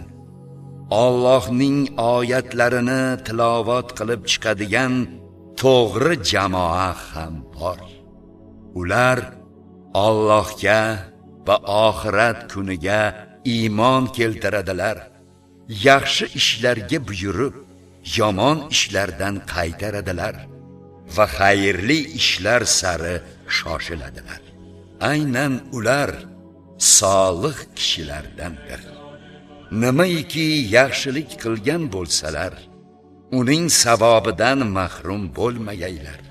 S1: Allohning oyatlarini tilovat qilib chiqadigan to'g'ri jamoa ham bor. Ular Allohga va oxirat kuniga iymon keltiradilar. Yaxshi ishlarga buyurib, yomon ishlardan qaytaradilar va xayrli ishlar sari shoshiladilar. Aynan ular solih kishilardandir. Nimaiki yaxshilik qilgan bo'lsalar, uning savobidan mahrum bo'lmagaylar.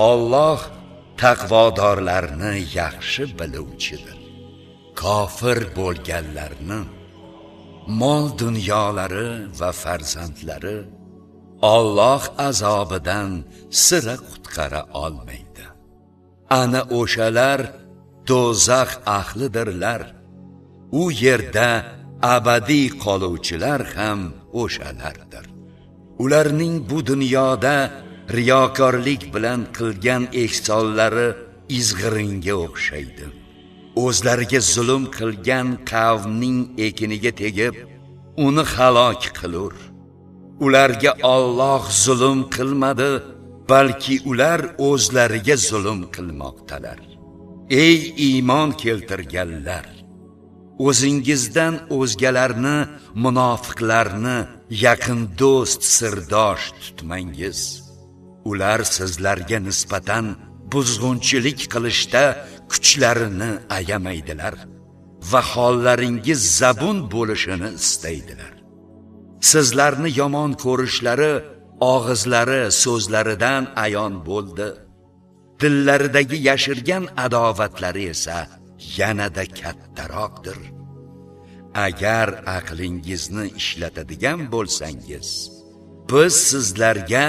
S1: Alloh taqvodorlarni yaxshi biluvchidir. Kofir bo'lganlarni mol dunyolari va farzandlari Alloh azobidan sira qutqara olmaydi. Ana o'shalar do'zax ahlidirlar. U yerda abadiy qoluvchilar ham o'shalardir. Ularning bu dunyoda riyokorlik bilan qilgan ehsonlari izg'iringa o'xshaydi. O'zlariga zulm qilgan qavmning ekiniga tegib, uni halok qilur. Ularga Alloh zulm qilmadi, balki ular o'zlariga zulm qilmoqdalar. Ey iymon keltirganlar, o'zingizdan o'zgalarni, munofiqlarni yaqin do'st, sirdosh tutmangiz. Ular sizlarga nisbatan buzg'unchilik qilishda kuchlarini ayamaydilar va hollaringiz zabun bo'lishini istaydilar. Sizlarni yomon ko'rishlari og'izlari so'zlaridan ayon bo'ldi. Dillaridagi yashirgan adovatlari esa yanada kattaroqdir. Agar aqlingizni ishlatadigan bo'lsangiz, biz sizlarga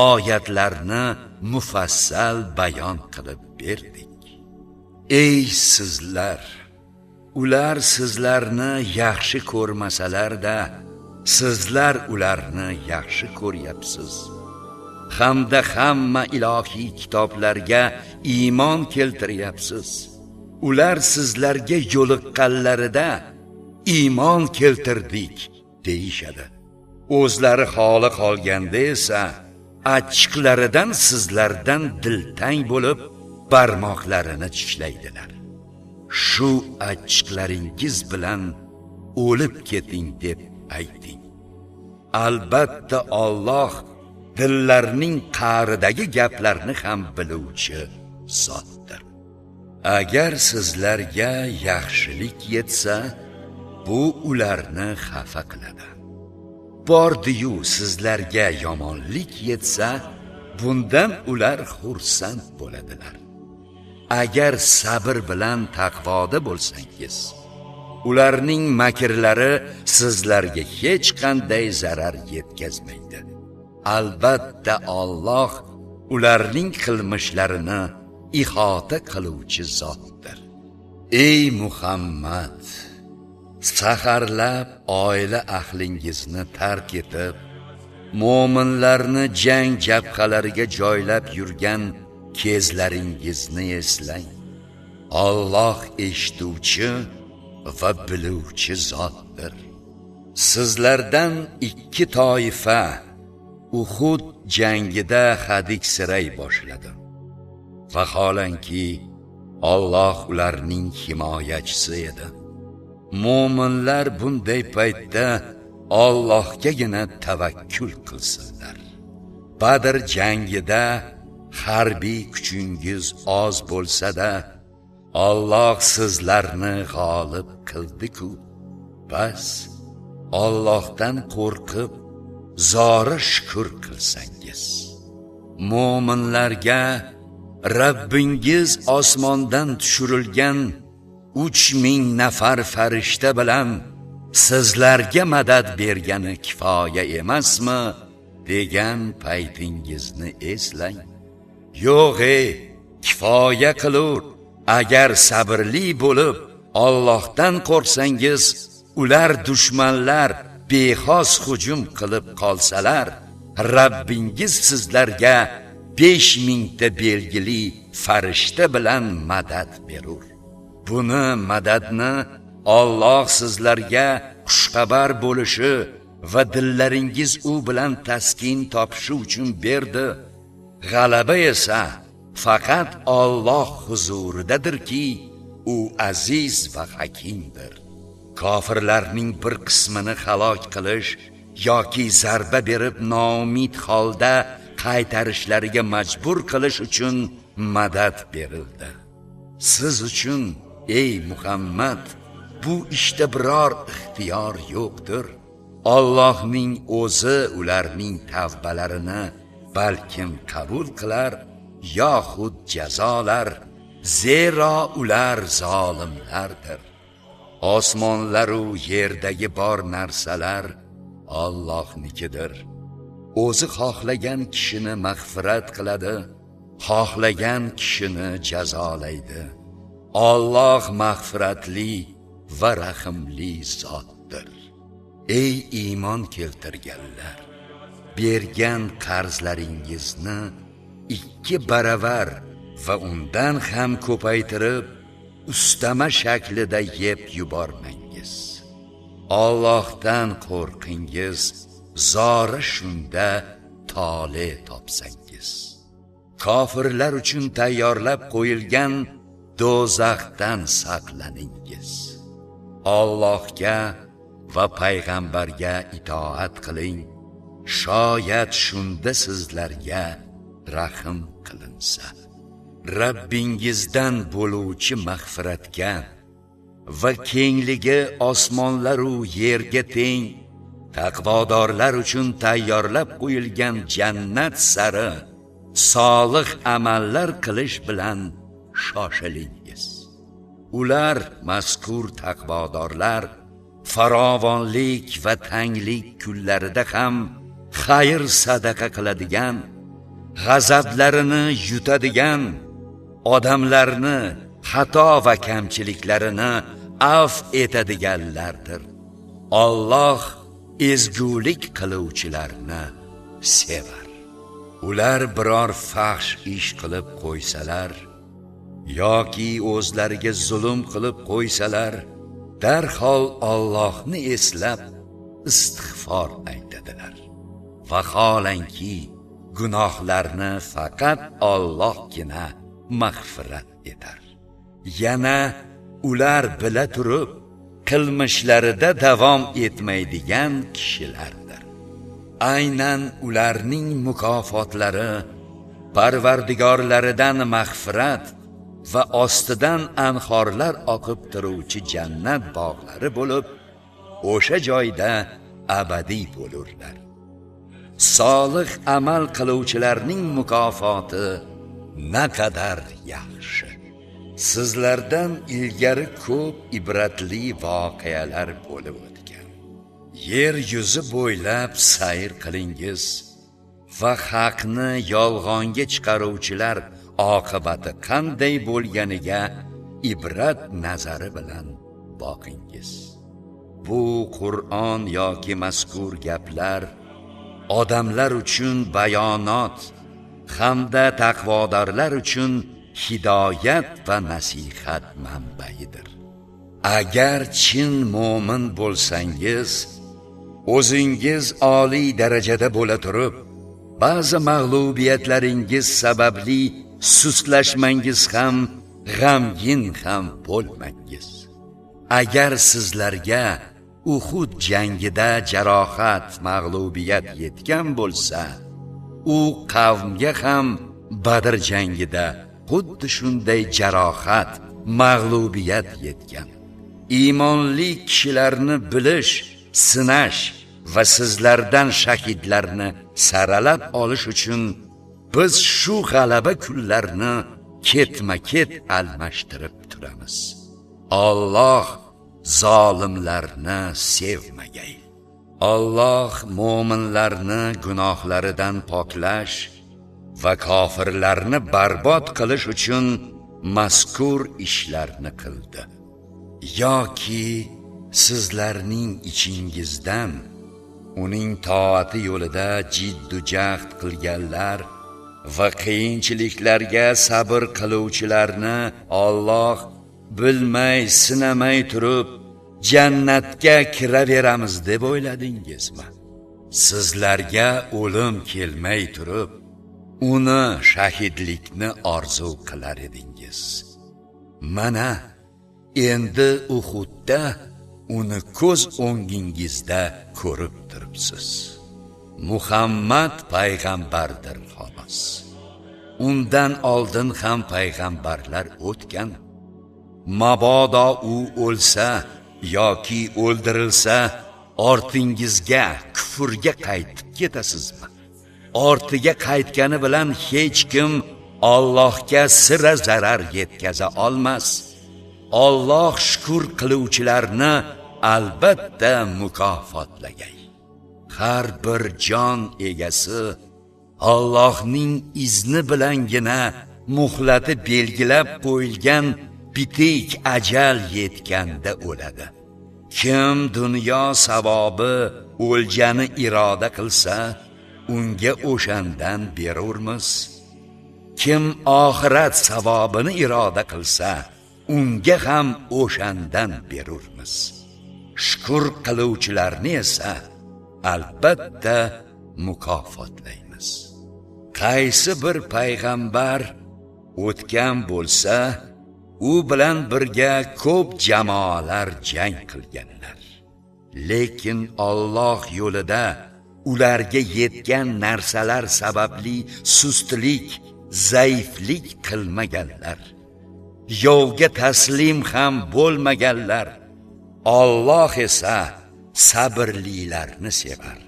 S1: oyatlarni mufassal bayon qilib berdik. Ey sizlar, ular sizlarni yaxshi ko'rmasalar-da, sizlar ularni yaxshi ko'ryapsiz. Hamda hamma ilohiy kitoblarga iymon keltiryapsiz. Ular sizlarga yo'liqqanlarida iymon keltirdik deyishadi. O'zlari xoli qolganda esa achchiqlaridan sizlardan diltang bo'lib barmoqlarini tishlaydilar. Shu achchiqlaringiz bilan o'lib keting deb ayting. Albatta Alloh dillarning qa'ridagi gaplarni ham biluvchi zotdir. Agar sizlarga yaxshilik yetsa, bu ularni xafa qiladi. Bordi-yu sizlarga yomonlik yetsa, bundan ular xursand bo'ladilar. Agar sabr bilan taqvoda bo'lsangiz, ularning makrlari sizlarga hech qanday zarar yetkazmaydi. Albatta Alloh ularning qilmishlarini ihota qiluvchi zotdir. Ey Muhammad, saharlab oila ahlingizni tark etib, mo'minlarni jang jabhalariga joylab yurgan kezlaringizni eslang. Alloh eshituvchi va biluvchi zotdir. Sizlardan ikki toifa Uhud jangida hadiksiray boshladi. Vaholanki Alloh ularning himoyachisi edi. Mo'minlar bunday paytda Allohgagina tavakkul qilsinlar. Badr jangida harbiy kuchingiz oz bo'lsa-da, Alloh sizlarni g'olib qildi-ku. Bas, Allohdan qo'rqib zora shukr qilsangiz. Mo'minlarga Rabbingiz osmondan tushirilgan 3000 nafar farishta bilan sizlarga madad bergani kifoya emasmi degan paytingizni eslang. Yo'q ey, kifoya qilur. Agar sabrli bo'lib Allohdan qo'rqsangiz, ular dushmanlar bexos hujum qilib qolsalar, Rabbingiz sizlarga 5000 ta belgili farishta bilan madad berur. Buni madadni Alloh sizlarga xushxabar bo'lishi va dillaringiz u bilan taskin topishi uchun berdi. G'alaba esa faqat Alloh huzuridadirki, u aziz va hakimdir. Kofirlarning bir qismini halok qilish yoki zarba berib noumid holda qaytarishlariga majbur qilish uchun madad berildi. Siz uchun ey Muhammad, bu ishda biror ixtiyor yo'qdir. Allohning o'zi ularning tavbalarini balkim qabul qilar yoxud jazolar, zero ular zolimlardir. Osmonlar u yerdagi bor narsalar Allohnikidir. O'zi xohlagan kishini mag'firat qiladi, xohlagan kishini jazolaydi. Alloh mag'firatli va rahimli zotdir. Ey iymon keltirganlar, bergan qarzlaringizni 2 baravar va undan ham ko'paytirib ustama shaklida yeb yubormangiz. Allohdan qo'rqingiz, zora shunda tole topsangiz. Kofirlar uchun tayyorlab qo'yilgan do'zaxdan saqlaningiz. Allohga va payg'ambarga itoat qiling, shoyat shunda sizlarga rahm qilinsa. Rabbingizdan bo'luvchi mag'firatga va kengligi osmonlar u yerga teng taqvodorlar uchun tayyorlab qo'yilgan jannat sari solih amallar qilish bilan shoshilingiz. Ular, mazkur taqvodorlar, farovonlik va tanglik kunlarida ham xayr sadaqa qiladigan, g'azablarini yutadigan, odamlarni xato va kamchiliklarini af etadiganlardir. Alloh ezgulik qiluvchilarni sevar. Ular biror fahsh ish qilib qo'ysalar yoki o'zlariga zulm qilib qo'ysalar, darhol Allohni eslab istig'for aytadilar. Vaholanki gunohlarni faqat Allohgina mag'firat etar. Yana ular bila turib qilmishlarida davom etmaydigan kishilardir. Aynan ularning mukofotlari Parvardigorlaridan mag'firat va ostidan anhorlar oqib turuvchi jannat bog'lari bo'lib, o'sha joyda abadiy bo'lurlar. Solih amal qiluvchilarning mukofoti naqadar yaxshi. Sizlardan ilgari ko'p ibratli voqealar bo'lib o'tgan. Yer yuzi bo'ylab sayr qilingiz va haqni yolg'onga chiqaruvchilar oqibati qanday bo'lganiga ibrat nazari bilan boqingiz. Bu Qur'on yoki mazkur gaplar odamlar uchun bayonot hamda taqvodorlar uchun hidoyat va nasihat manbaidir. Agar chin mo'min bo'lsangiz, o'zingiz oliy darajada bo'la turib, ba'zi mag'lubiyatlaringiz sababli sustlashmangiz ham, g'amgin ham bo'lmangiz. Agar sizlarga Uhud jangida jarohat, mag'lubiyat yetgan bo'lsa, u qavmga ham Badr jangida xuddi shunday jarohat, mag'lubiyat yetgan. Iymonli kishilarni bilish, sinash va sizlardan shahidlarni saralab olish uchun biz shu g'alaba kunlarini ketma-ket almashtirib turamiz. Alloh zolimlarni sevmagay. Alloh mo'minlarni gunohlaridan poklash va kofirlarni barbod qilish uchun mazkur ishlarni qildi. Yoki sizlarning ichingizdan uning toati yo'lida jiddu jahd qilganlar va qiyinchiliklarga sabr qiluvchilarni Alloh bilmay, sinamay turib jannatga kiraveramiz deb o'yladingizmi? Sizlarga o'lim kelmay turib uni shahidlikni orzu qilar edingiz. Mana endi Uhudda uni ko'z o'ngingizda ko'rib turibsiz. Muhammad payg'ambardir xolos. Undan oldin ham payg'ambarlar o'tgan. Mabodo u o'lsa yoki o'ldirilsa, ortingizga, kufrga qaytib ketasizmi? Ortiga qaytgani bilan hech kim Allohga sira zarar yetkaza olmas. Alloh shukr qiluvchilarni albatta mukofotlagay. Har bir jon egasi Allohning izni bilangina muhlati belgilab qo'yilgan bitik ajal yetganda o'ladi. Kim dunyo savobi o'ljani iroda qilsa, unga o'shandan berurmiz. Kim oxirat savobini iroda qilsa, unga ham o'shandan berurmiz. Shukr qiluvchilarni esa albatta mukofotlaymiz. Qaysi bir payg'ambar o'tgan bo'lsa, u bilan birga ko'p jamoalar jang qilganlar. Lekin Alloh yo'lida ularga yetgan narsalar sababli sustlik, zaiflik qilmaganlar. Yovga taslim ham bo'lmaganlar. Alloh esa sabrlilarni sevar.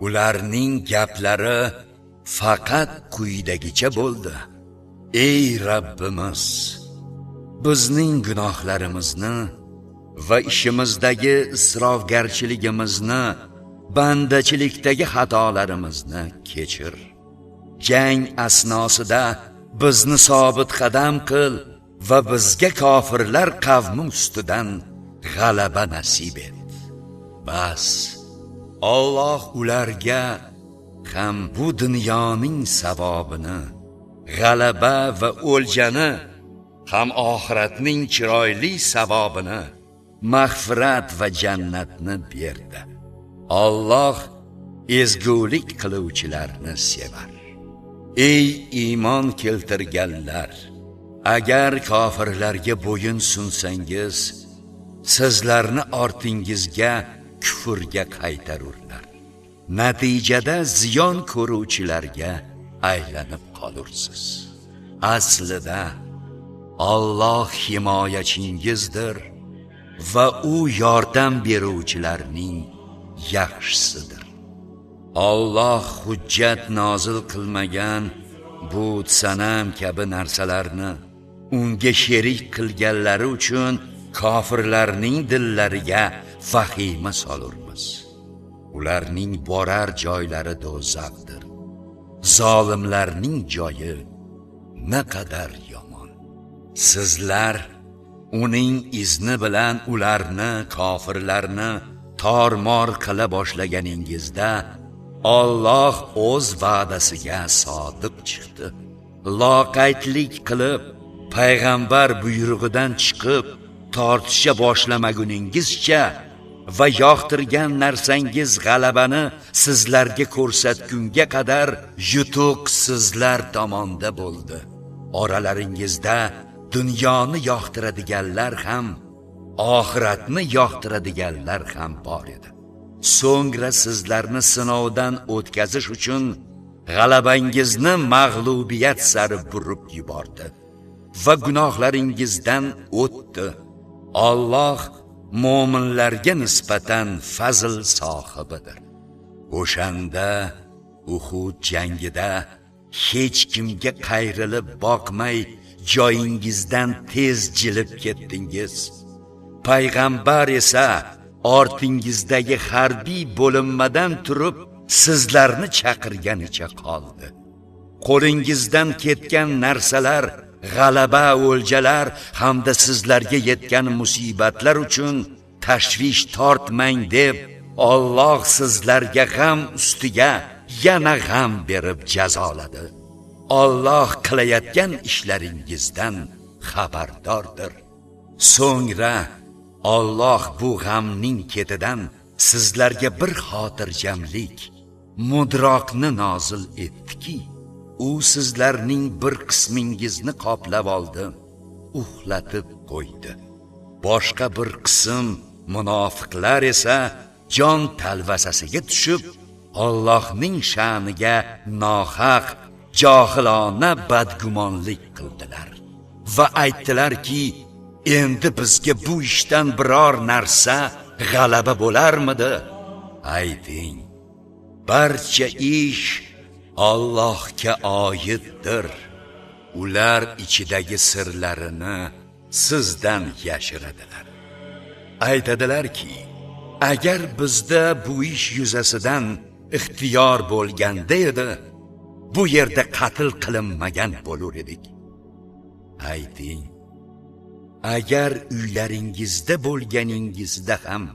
S1: Ularning gaplari faqat quyidagicha bo'ldi: Ey Rabbimiz, bizning gunohlarimizni va ishimizdagi isrofgarchiligimizni, bandachilikdagi xatolarimizni kechir. Jang asnosida bizni sobit qadam qil va bizga kofirlar qavmi ustidan g'alaba nasib et. Bas, Alloh ularga ham bu dunyoning savobini, g'alaba va o'ljani, ham oxiratning chiroyli savobini, mag'firat va jannatni berdi. Alloh ezgulik qiluvchilarni sevar. Ey iymon keltirganlar, agar kofirlarga bo'yin sunsangiz, sizlarni ortingizga kufrga qaytarurlar. Natijada ziyon ko'ruvchilarga aylanib qolursiz. Aslida Alloh himoyachingizdir va u yordam beruvchilarning yaxshisidir. Alloh hujjat nozil qilmagan but, sanam kabi narsalarni unga sherik qilganlari uchun kofirlarning dillariga vahima solurmiz. Ularning borar joylari do'zaxdir. Zolimlarning joyi naqadar yomon. Sizlar uning izni bilan ularni, kofirlarni tormor qila boshlaganingizda Alloh o'z va'dasiga sodiq chiqdi. Loqaydlik qilib, payg'ambar buyrug'idan chiqib, tortisha boshlamaguningizcha va yoqtirgan narsangiz g'alabani sizlarga ko'rsatgunga qadar yutuq sizlar tomonda bo'ldi. Oralaringizda dunyoni yoqtiradiganlar ham, oxiratni yoqtiradiganlar ham bor edi. So'ngra sizlarni sinovdan o'tkazish uchun g'alabangizni mag'lubiyat sari burib yubordi va gunohlaringizdan o'tdi. Alloh mo'minlarga nisbatan fazl sohibidir. O'shanda Uhud jangida hech kimga qayrilib boqmay joyingizdan tez jilib ketdingiz. Payg'ambar esa ortingizdagi harbiy bo'linmadan turib sizlarni chaqirganicha qoldi. Qo'lingizdan ketgan narsalar, g'alaba, o'ljalar hamda sizlarga yetgan musibatlar uchun tashvish tortmang deb Alloh sizlarga g'am ustiga yana g'am berib jazoladi. Alloh qilayotgan ishlaringizdan xabardordir. So'ngra Alloh bu g'amning ketidan sizlarga bir xotirjamlik, mudroqni nozil etdiki, u sizlarning bir qismingizni qoplab oldi, uxlatib qo'ydi. Boshqa bir qism munofiqlar esa jon talvasasiga tushib, Allohning sha'niga nohaq, johilona badgumonlik qildilar va aytdilarki, endi bizga bu ishdan biror narsa g'alaba bo'larmidi? Ayting, barcha ish Allohga oiddir. Ular ichidagi sirlarini sizdan yashiradilar. Aytadilarki, agar bizda bu ish yuzasidan ixtiyor bo'lganda edi, bu yerda qatl qilinmagan bo'lur edik. Ayting, agar uylaringizda bo'lganingizda ham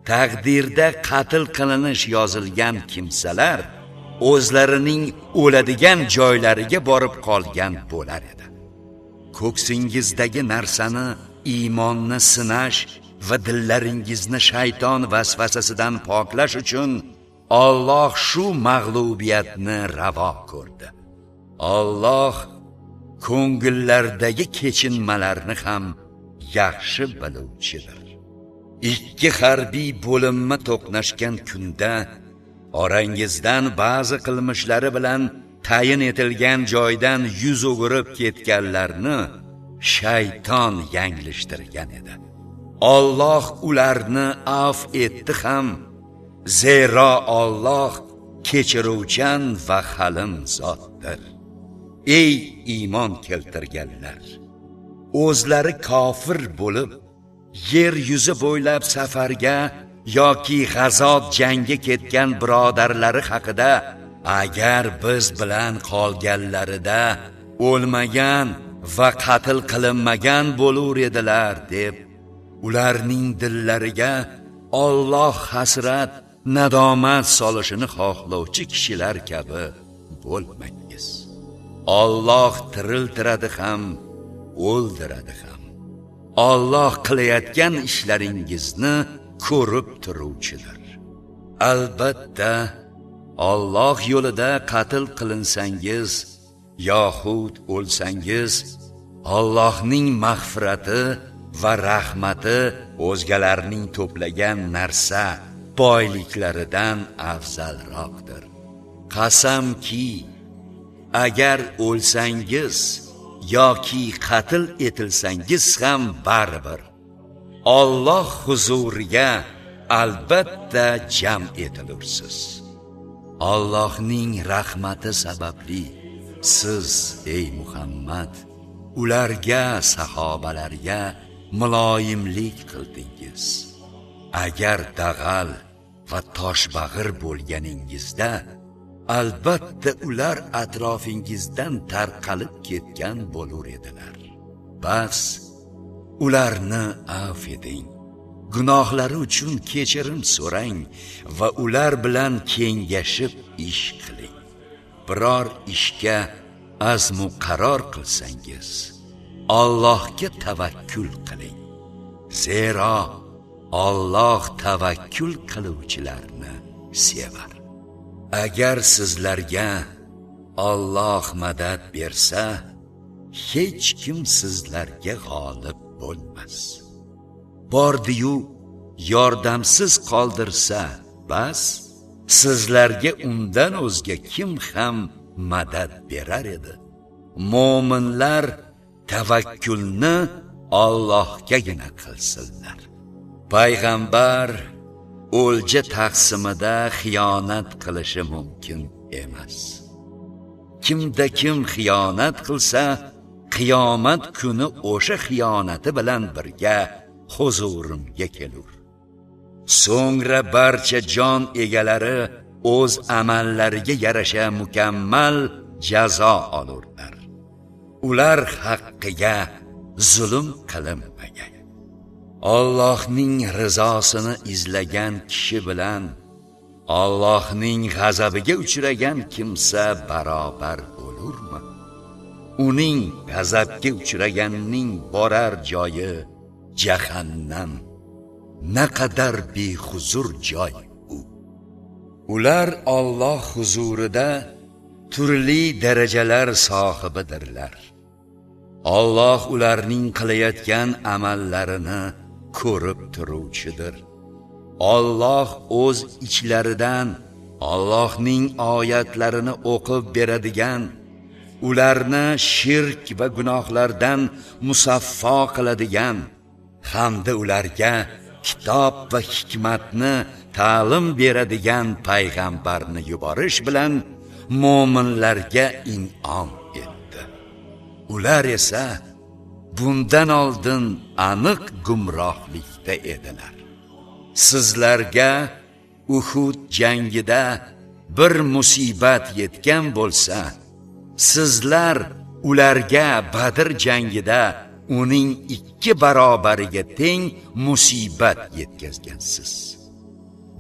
S1: taqdirda qatl qilinish yozilgan kimsalar o'zlarining o'ladigan joylariga borib qolgan bo'lar edi. Ko'ksingizdagi narsani, iymonni sinash va dillaringizni shayton vasvasasidan poklash uchun Alloh shu mag'lubiyatni ravo ko'rdi. Alloh ko'ngillardagi kechinmalarni ham yaxshi biluvchidir. Ikki harbiy bo'linma to'qnashgan kunda orangizdan ba'zi qilmishlari bilan tayin etilgan joydan yuz o'girib ketganlarni shayton yanglishtirgan edi. Alloh ularni af etdi ham, zero Alloh kechiruvchan va halim zotdir. Ey iymon keltirganlar, o'zlari kofir bo'lib yer yuzi bo'ylab safarga yoki g'azot jangga ketgan birodarlari haqida agar biz bilan qolganlarida o'lmagan va qatl qilinmagan bo'lur edilar deb ularning dillariga Alloh hasrat, nadomat solishini xohlovchi kishilar kabi bo'lmangiz. Alloh tiriltiradi ham, o'ldiradi ham. Alloh qilayotgan ishlaringizni ko'rib turuvchidir. Albatta, Alloh yo'lida qatl qilinsangiz yoxud o'lsangiz, Allohning mag'firati va rahmati o'zgalarning to'plagan narsa boyliklaridan afzalroqdir. Qasamki, agar o'lsangiz yoki qatl etilsangiz ham baribir Alloh huzuriga albatta jam etilursiz. Allohning rahmati sababli siz, ey Muhammad, ularga, sahobalarga muloyimlik qildingiz. Agar dag'al va toshbag'ir bo'lganingizda, albatta ular atrofingizdan tarqalib ketgan bo'lur edilar. Bas, ularni af eding, gunohlari uchun kechirim so'rang va ular bilan kengashib ish qiling. Biror ishga azmu qaror qilsangiz, Allohga tavakkul qiling. Zero Alloh tavakkul qiluvchilarni sevar. Agar sizlarga Alloh madad bersa, hech kim sizlarga g'olib bo'lmas. Bordi-yu yordamsiz qoldirsa, bas, sizlarga undan o'zga kim ham madad berar edi? Mo'minlar tavakkulni Allohgagina qilsinlar. Payg'ambar o'lja taqsimida xiyonat qilishi mumkin emas. Kimda kim xiyonat qilsa, qiyomat kuni o'sha xiyonati bilan birga huzurimga kelur. So'ngra barcha jon egalari o'z amallariga yarasha mukammal jazo olurlar. Ular haqqiga zulm qilinmagan. Allohning rizosini izlagan kishi bilan Allohning g'azabiga uchragan kimsa barobar bo'lurmi? Uning g'azabga uchraganning borar joyi jahannam. Naqadar behuzur joy u. Ular Alloh huzurida turli darajalar sohibidirlar. Alloh ularning qilayotgan amallarini ko'rib turuvchidir. Alloh o'z ichlaridan Allohning oyatlarini o'qib beradigan, ularni shirk va gunohlardan musaffo qiladigan hamda ularga kitob va hikmatni ta'lim beradigan payg'ambarni yuborish bilan mo'minlarga in'om etdi. Ular esa bundan oldin aniq gumrohlikda edilar. Sizlarga Uhud jangida bir musibat yetgan bo'lsa, sizlar ularga Badr jangida uning 2 barobariga teng musibat yetkazgansiz.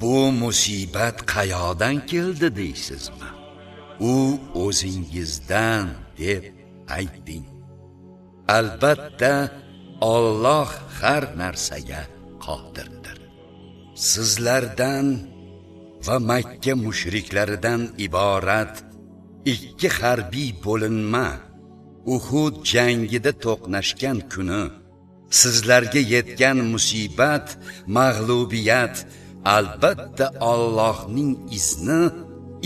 S1: Bu musibat qayoqdan keldi deysizmi? U o'zingizdan deb ayting. Albatta Alloh har narsaga qodirdir. Sizlardan va Makka mushriklaridan iborat ikki harbiy bo'linma Uhud jangida to'qnashgan kuni sizlarga yetgan musibat, mag'lubiyat albatta Allohning izni,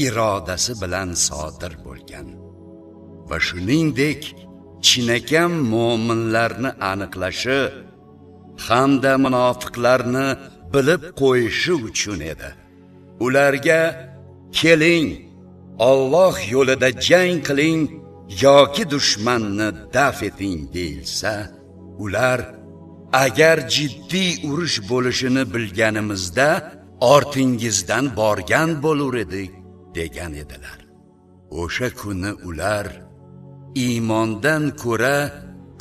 S1: irodasi bilan sodir bo'lgan. Va shuningdek chinakam mo'minlarni aniqlashi hamda munofiqlarni bilib qo'yishi uchun edi. Ularga keling, Alloh yo'lida jang qiling yoki dushmanni daf eting deyilsa, ular agar jiddiy urush bo'lishini bilganimizda ortingizdan borgan bo'lur edik degan edilar. O'sha kuni ular iymondan ko'ra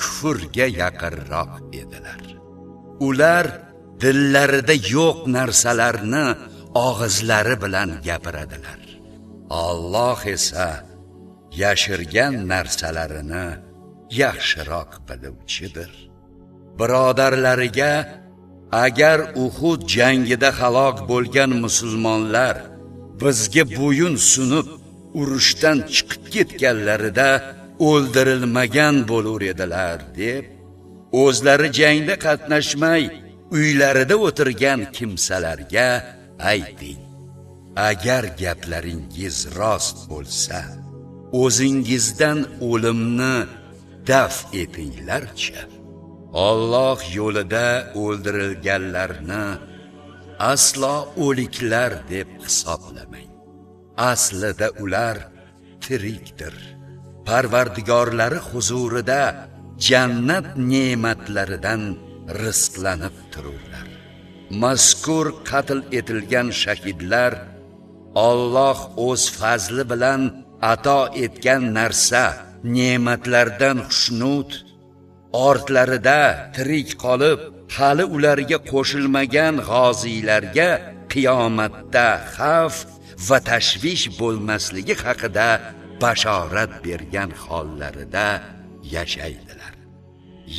S1: kufrga yaqinroq edilar. Ular dillarida yo'q narsalarni og'izlari bilan gapiradilar. Alloh esa yashirgan narsalarini yaxshiroq biluvchidir. Birodarlariga agar Uhud jangida halok bo'lgan musulmonlar bizga bo'yin sunib urushdan chiqib ketganlarida o'ldirilmagan bo'lur edilar deb o'zlari jangda qatnashmay uylarida o'tirgan kimsalarga ayting. Agar gaplaringiz rost bo'lsa, o'zingizdan o'limni daf etinglarchi. Alloh yo'lida o'ldirilganlarni aslo o'liklar deb hisoblamang. Aslida ular tirikdir. Parvardigorlari huzurida jannat ne'matlaridan rizqlanib tururlar. Mazkur qatl etilgan shahidlar Alloh o'z fazli bilan ato etgan narsa, ne'matlardan xushnud, ortlarida tirik qolib, hali ularga qo'shilmagan g'oziylarga qiyomatda xavf va tashvish bo'lmasligi haqida bashorat bergan hollarida yashaydilar.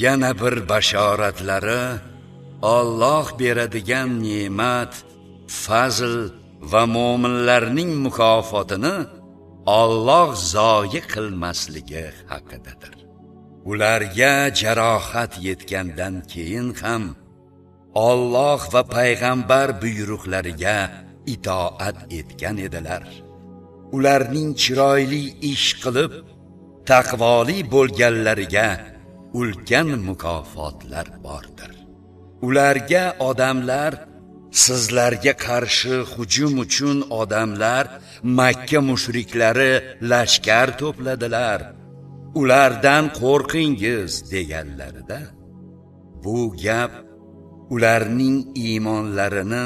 S1: Yana bir bashoratlari Alloh beradigan ne'mat, fazl va mo'minlarning mukofotini Alloh zoyi qilmasligi haqidadir. Ularga jarohat yetgandan keyin ham Alloh va payg'ambar buyruqlariga itoat etgan edilar. Ularning chiroyli ish qilib, taqvoli bo'lganlariga ulkan mukofotlar bordir. Ularga odamlar sizlarga qarshi hujum uchun odamlar Makka mushriklari lashkar to'pladilar. Ulardan qo'rqingiz deganlarida bu gap ularning iymonlarini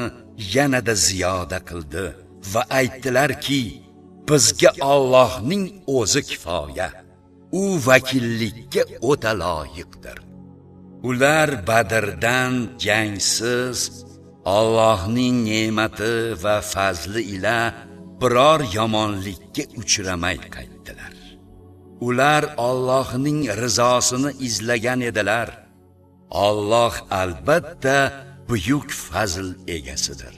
S1: yanada ziyoda qildi va aytdilarki, bizga Allohning o'zi kifoya. U vakillikka o'ta loyiqdir. Ular Badrdan jangsiz Allohning ne'mati va fazli ila biror yomonlikka uchramay qaytdilar. Ular Allohning rizosini izlagan edilar. Alloh albatta buyuk fazl egasidir.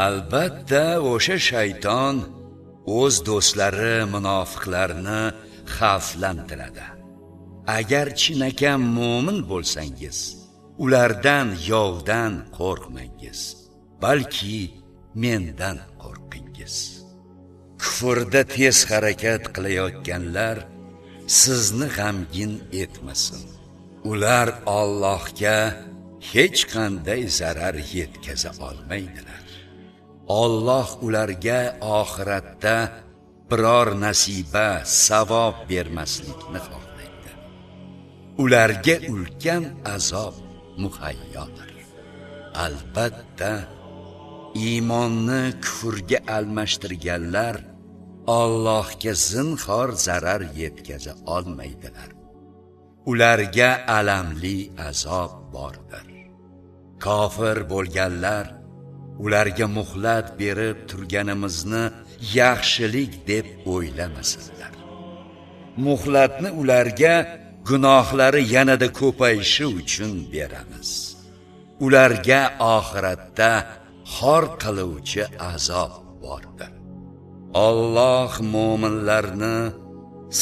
S1: Albatta o'sha shayton o'z do'stlari munofiqlarni xavflantiradi. Agar chinakam mo'min bo'lsangiz, ulardan yovdan qo'rqmangiz, balki mendan qo'rqingiz. Kufrda tez harakat qilayotganlar sizni g'amgin etmasin. Ular Allohga hech qanday zarar yetkaza olmaydilar. Alloh ularga oxiratda biror nasiba, savob bermaslikni xohlaydi. Ularga ulkan azob muhayyodir. Albatta iymonni kufrga almashtirganlar Allohga zinhor zarar yetkaza olmaydilar. Ularga alamli azob bordir. Kofir bo'lganlar ularga muhlat berib turganimizni yaxshilik deb o'ylamasinlar. Muhlatni ularga gunohlari yanada ko'payishi uchun beramiz. Ularga oxiratda xor qiluvchi azob bordir. Alloh mo'minlarni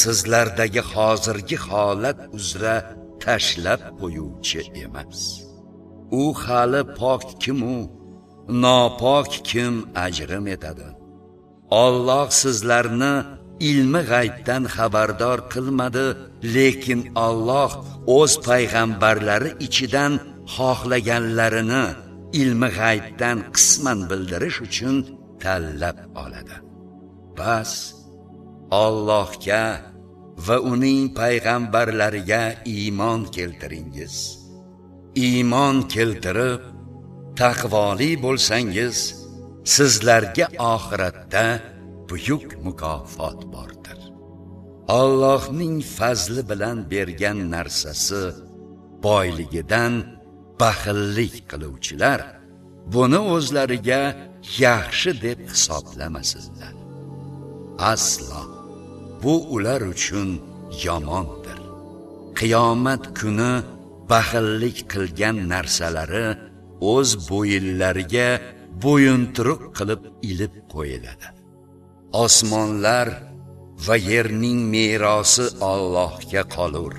S1: sizlardagi hozirgi holat uzra tashlab qo'yuvchi emas. U hali pok kim-u, nopok kim ajrim etadi. Alloh sizlarni ilmi g'aybdan xabardor qilmadi, lekin Alloh o'z payg'ambarlari ichidan xohlaganlarini ilmi g'aybdan qisman bildirish uchun tanlab oladi. Bas Allohga va uning payg'ambarlariga iymon keltiringiz. Iymon keltirib taqvoli bo'lsangiz, sizlarga oxiratda buyuk mukofot bordir. Allohning fazli bilan bergan narsasi boyligidan baxillik qiluvchilar buni o'zlariga yaxshi deb hisoblamasinlar. Aslo bu ular uchun yomondir. Qiyomat kuni baxillik qilgan narsalari o'z bo'yinlariga bo'yinturuq qilib ilib qo'yiladi. Osmonlar va yerning merosi Allohga qolur.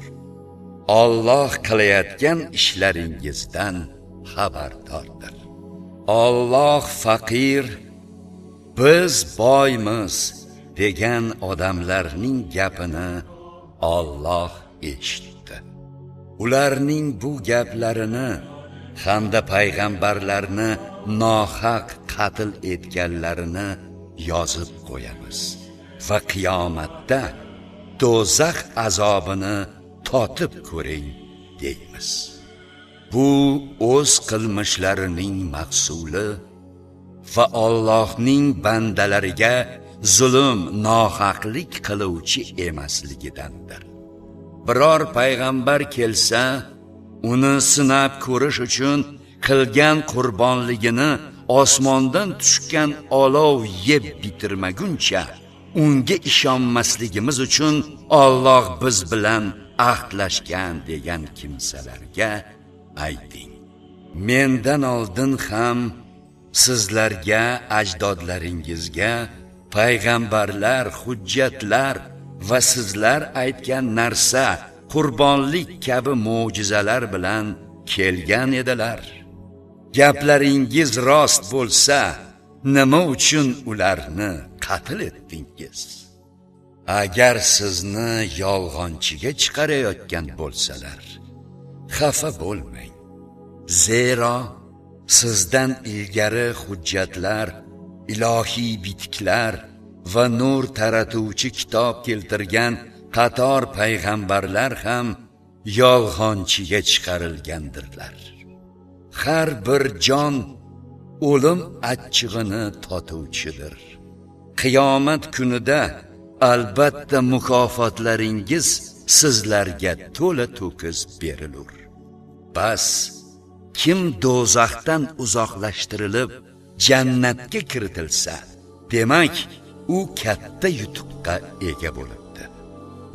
S1: Alloh qilayotgan ishlaringizdan xabardordir. Alloh faqir, biz boymiz degan odamlarning gapini Alloh eshitdi. Ularning bu gaplarini hamda payg'ambarlarni nohaq qatl etganlarini yozib qo'yamiz va qiyomatda do'zax azobini totib ko'ring deymiz. Bu o'z qilmishlarining mahsuli va Allohning bandalariga zulm, nohaqlik qiluvchi emasligidandir. Biror payg'ambar kelsa, uni sinab ko'rish uchun qilgan qurbonligini osmondan tushgan olov yeb bitirmaguncha unga ishonmasligimiz uchun Alloh biz bilan ahdlashgan degan kimsalarga ayting. Mendan oldin ham sizlarga, ajdodlaringizga payg'ambarlar, hujjatlar va sizlar aytgan narsa qurbonlik kabi mo'jizalar bilan kelgan edilar. Gaplaringiz rost bo'lsa, nima uchun ularni qatl etdingiz? Agar sizni yolg'onchiga chiqarayotgan bo'lsalar, xafa bo'lmang. Zero sizdan ilgari hujjatlar, ilohiy bitiklar va nur taratuvchi kitob keltirgan qator payg'ambarlar ham yolg'onchiga chiqarilgandirlar. Har bir jon o'lim achchig'ini totuvchidir. Qiyomat kunida albatta mukofotlaringiz sizlarga to'la to'kis berilur. Bas kim do'zaxdan uzoqlashtirilib jannatga kiritilsa, demak u katta yutuqqa ega bo'libdi.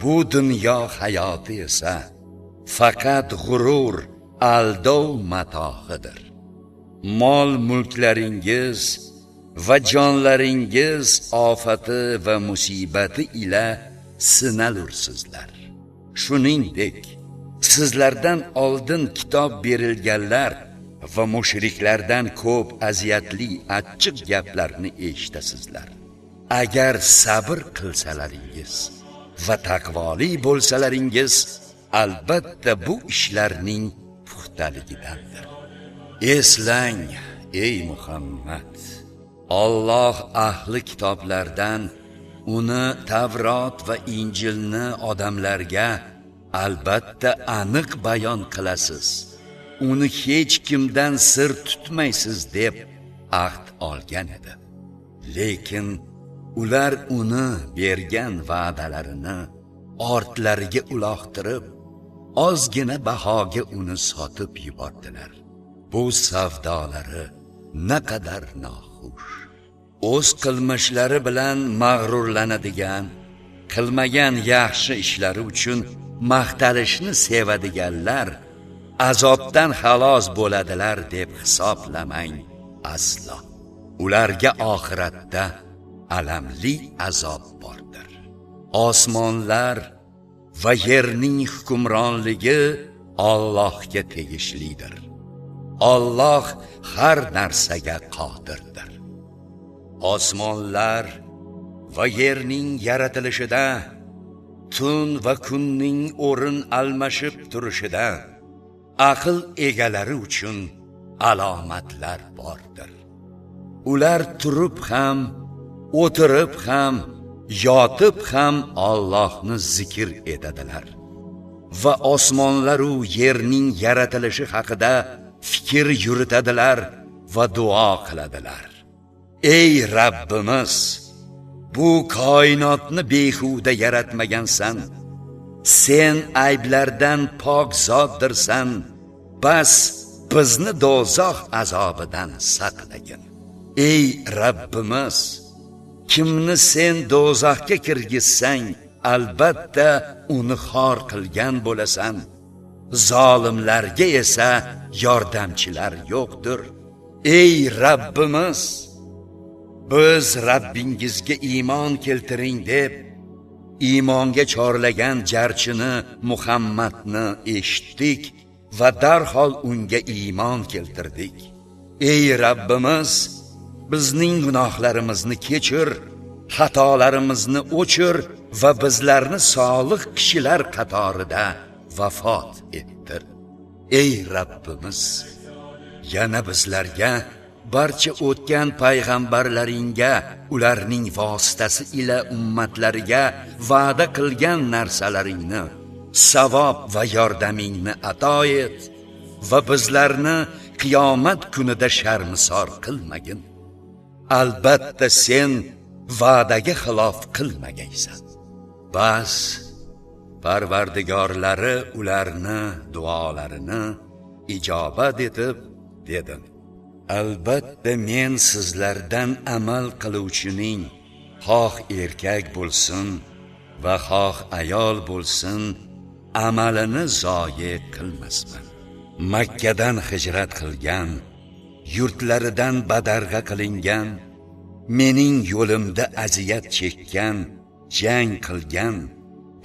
S1: Bu dunyo hayoti esa faqat g'urur, aldov matohidir. Mol mulklaringiz va jonlaringiz ofati va musibati ila sinalursizlar. Shuningdek, sizlardan oldin kitob berilganlar va mushriklardan ko'p aziyatli achchiq gaplarni eshitasizlar. Agar sabr qilsalaringiz va taqvoli bo'lsalaringiz, albatta bu ishlarning puxtaligidandir. Eslang, ey Muhammad, Alloh ahli kitoblardan uni Tavrot va Injilni odamlarga albatta aniq bayon qilasiz. Uni hech kimdan sir tutmaysiz deb ahd olgan edi. Lekin ular uni bergan va'dalarini ortlariga uloqtirib, ozgina bahoga uni sotib yubordilar. Bu savdolari naqadar noxush. O'z qilmishlari bilan mag'rurlanadigan, qilmagan yaxshi ishlari uchun maqtalishni sevadiganlar azobdan xalos bo'ladilar deb hisoblamang aslo. Ularga oxiratda alamli azob bordir. Osmonlar va yerning hukmronligi Allohga tegishlidir. Alloh har narsaga qodirdir. Osmonlar va yerning yaratilishida, tun va kunning o'rin almashib turishida aql egalari uchun alomatlar bordir. Ular turib ham, o'tirib ham, yotib ham Allohni zikr etadilar va osmonlar u yerning yaratilishi haqida fikr yuritadilar va duo qiladilar. Ey Rabbimiz, bu koinotni behuda yaratmagansan. Sen ayblardan pok zotdirsan. Bas bizni do'zax azobidan saqlagin. Ey Rabbimiz, kimni sen do'zaxga kirgizsang, albatta uni xor qilgan bo'lasan. Zolimlarga esa yordamchilar yo'qdir. Ey Rabbimiz, biz Rabbingizga iymon keltiring deb iymonga chorlagan jarchini Muhammadni eshitdik va darhol unga iymon keltirdik. Ey Rabbimiz, bizning gunohlarimizni kechir, xatolarimizni o'chir va bizlarni solih kishilar qatorida vafot ettir. Ey Rabbimiz, yana bizlarga barcha o'tgan payg'ambarlaringga, ularning vositasi ila ummatlariga va'da qilgan narsalaringni, savob va yordamingni ato et va bizlarni qiyomat kunida sharmisor qilmagin. Albatta sen va'daga xilof qilmagaysan. Bas Parvardigorlari ularni duolarini ijobat etib dedi: Albatta men sizlardan amal qiluvchining xoh erkak bo'lsin va xoh ayol bo'lsin amalini zoye qilmasman. Makkadan hijrat qilgan, yurtlaridan badarg'a qilingan, mening yo'limda aziyat chekkan, jang qilgan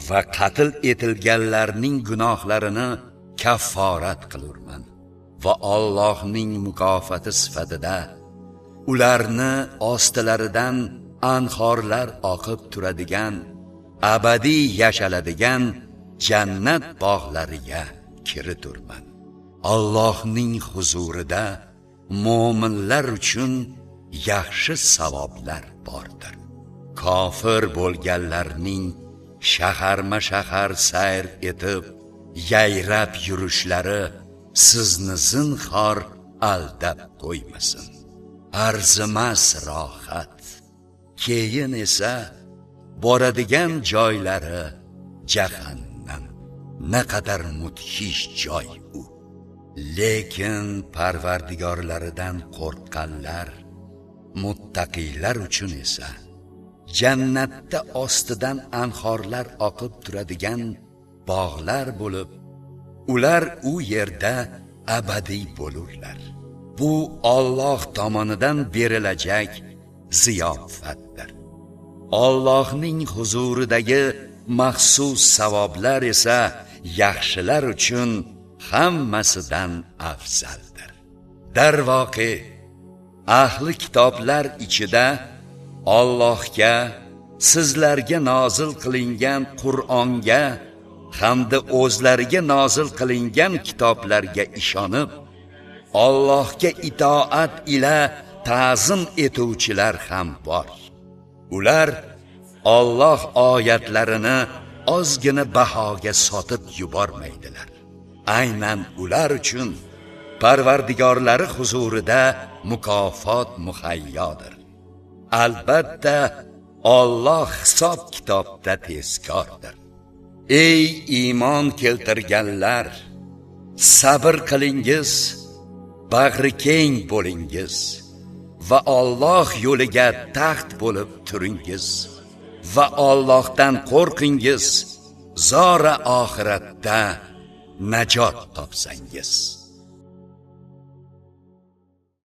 S1: va qatl etilganlarning gunohlarini kafforat qilurman va Allohning mukofoti sifatida ularni ostilaridan anhorlar oqib turadigan, abadiy yashaladigan jannat bog'lariga kiriturman. Allohning huzurida mo'minlar uchun yaxshi savoblar bordir. Kofir bo'lganlarning shaharma-shahar sayr etib, yayrab yurishlari sizni zinhor aldab qo'ymasin. Arzimas rohat, keyin esa boradigan joylari jahannam. Naqadar mudhish joy u. Lekin Parvardigorlaridan qo'rqqanlar, muttaqiylar uchun esa jannatda ostidan anhorlar oqib turadigan bog'lar bo'lib, ular u yerda abadiy bo'lurlar. Bu Alloh tomonidan berilajak ziyofatdir. Allohning huzuridagi maxsus savoblar esa yaxshilar uchun hammasidan afzaldir. Darvoqe, ahli kitoblar ichida Allohga, sizlarga nozil qilingan Qur'onga hamda o'zlariga nozil qilingan kitoblarga ishonib, Allohga itoat ila ta'zim etuvchilar ham bor. Ular Alloh oyatlarini ozgina bahoga sotib yubormaydilar. Aynan ular uchun Parvardigorlari huzurida mukofot muhayyodir. Albatta Alloh hisob kitobda tezkordir. Ey iymon keltirganlar, sabr qilingiz, bag'ri keng bo'lingiz va Alloh yo'liga taxt bo'lib turingiz va Allohdan qo'rqingiz, zora oxiratda najot topsangiz.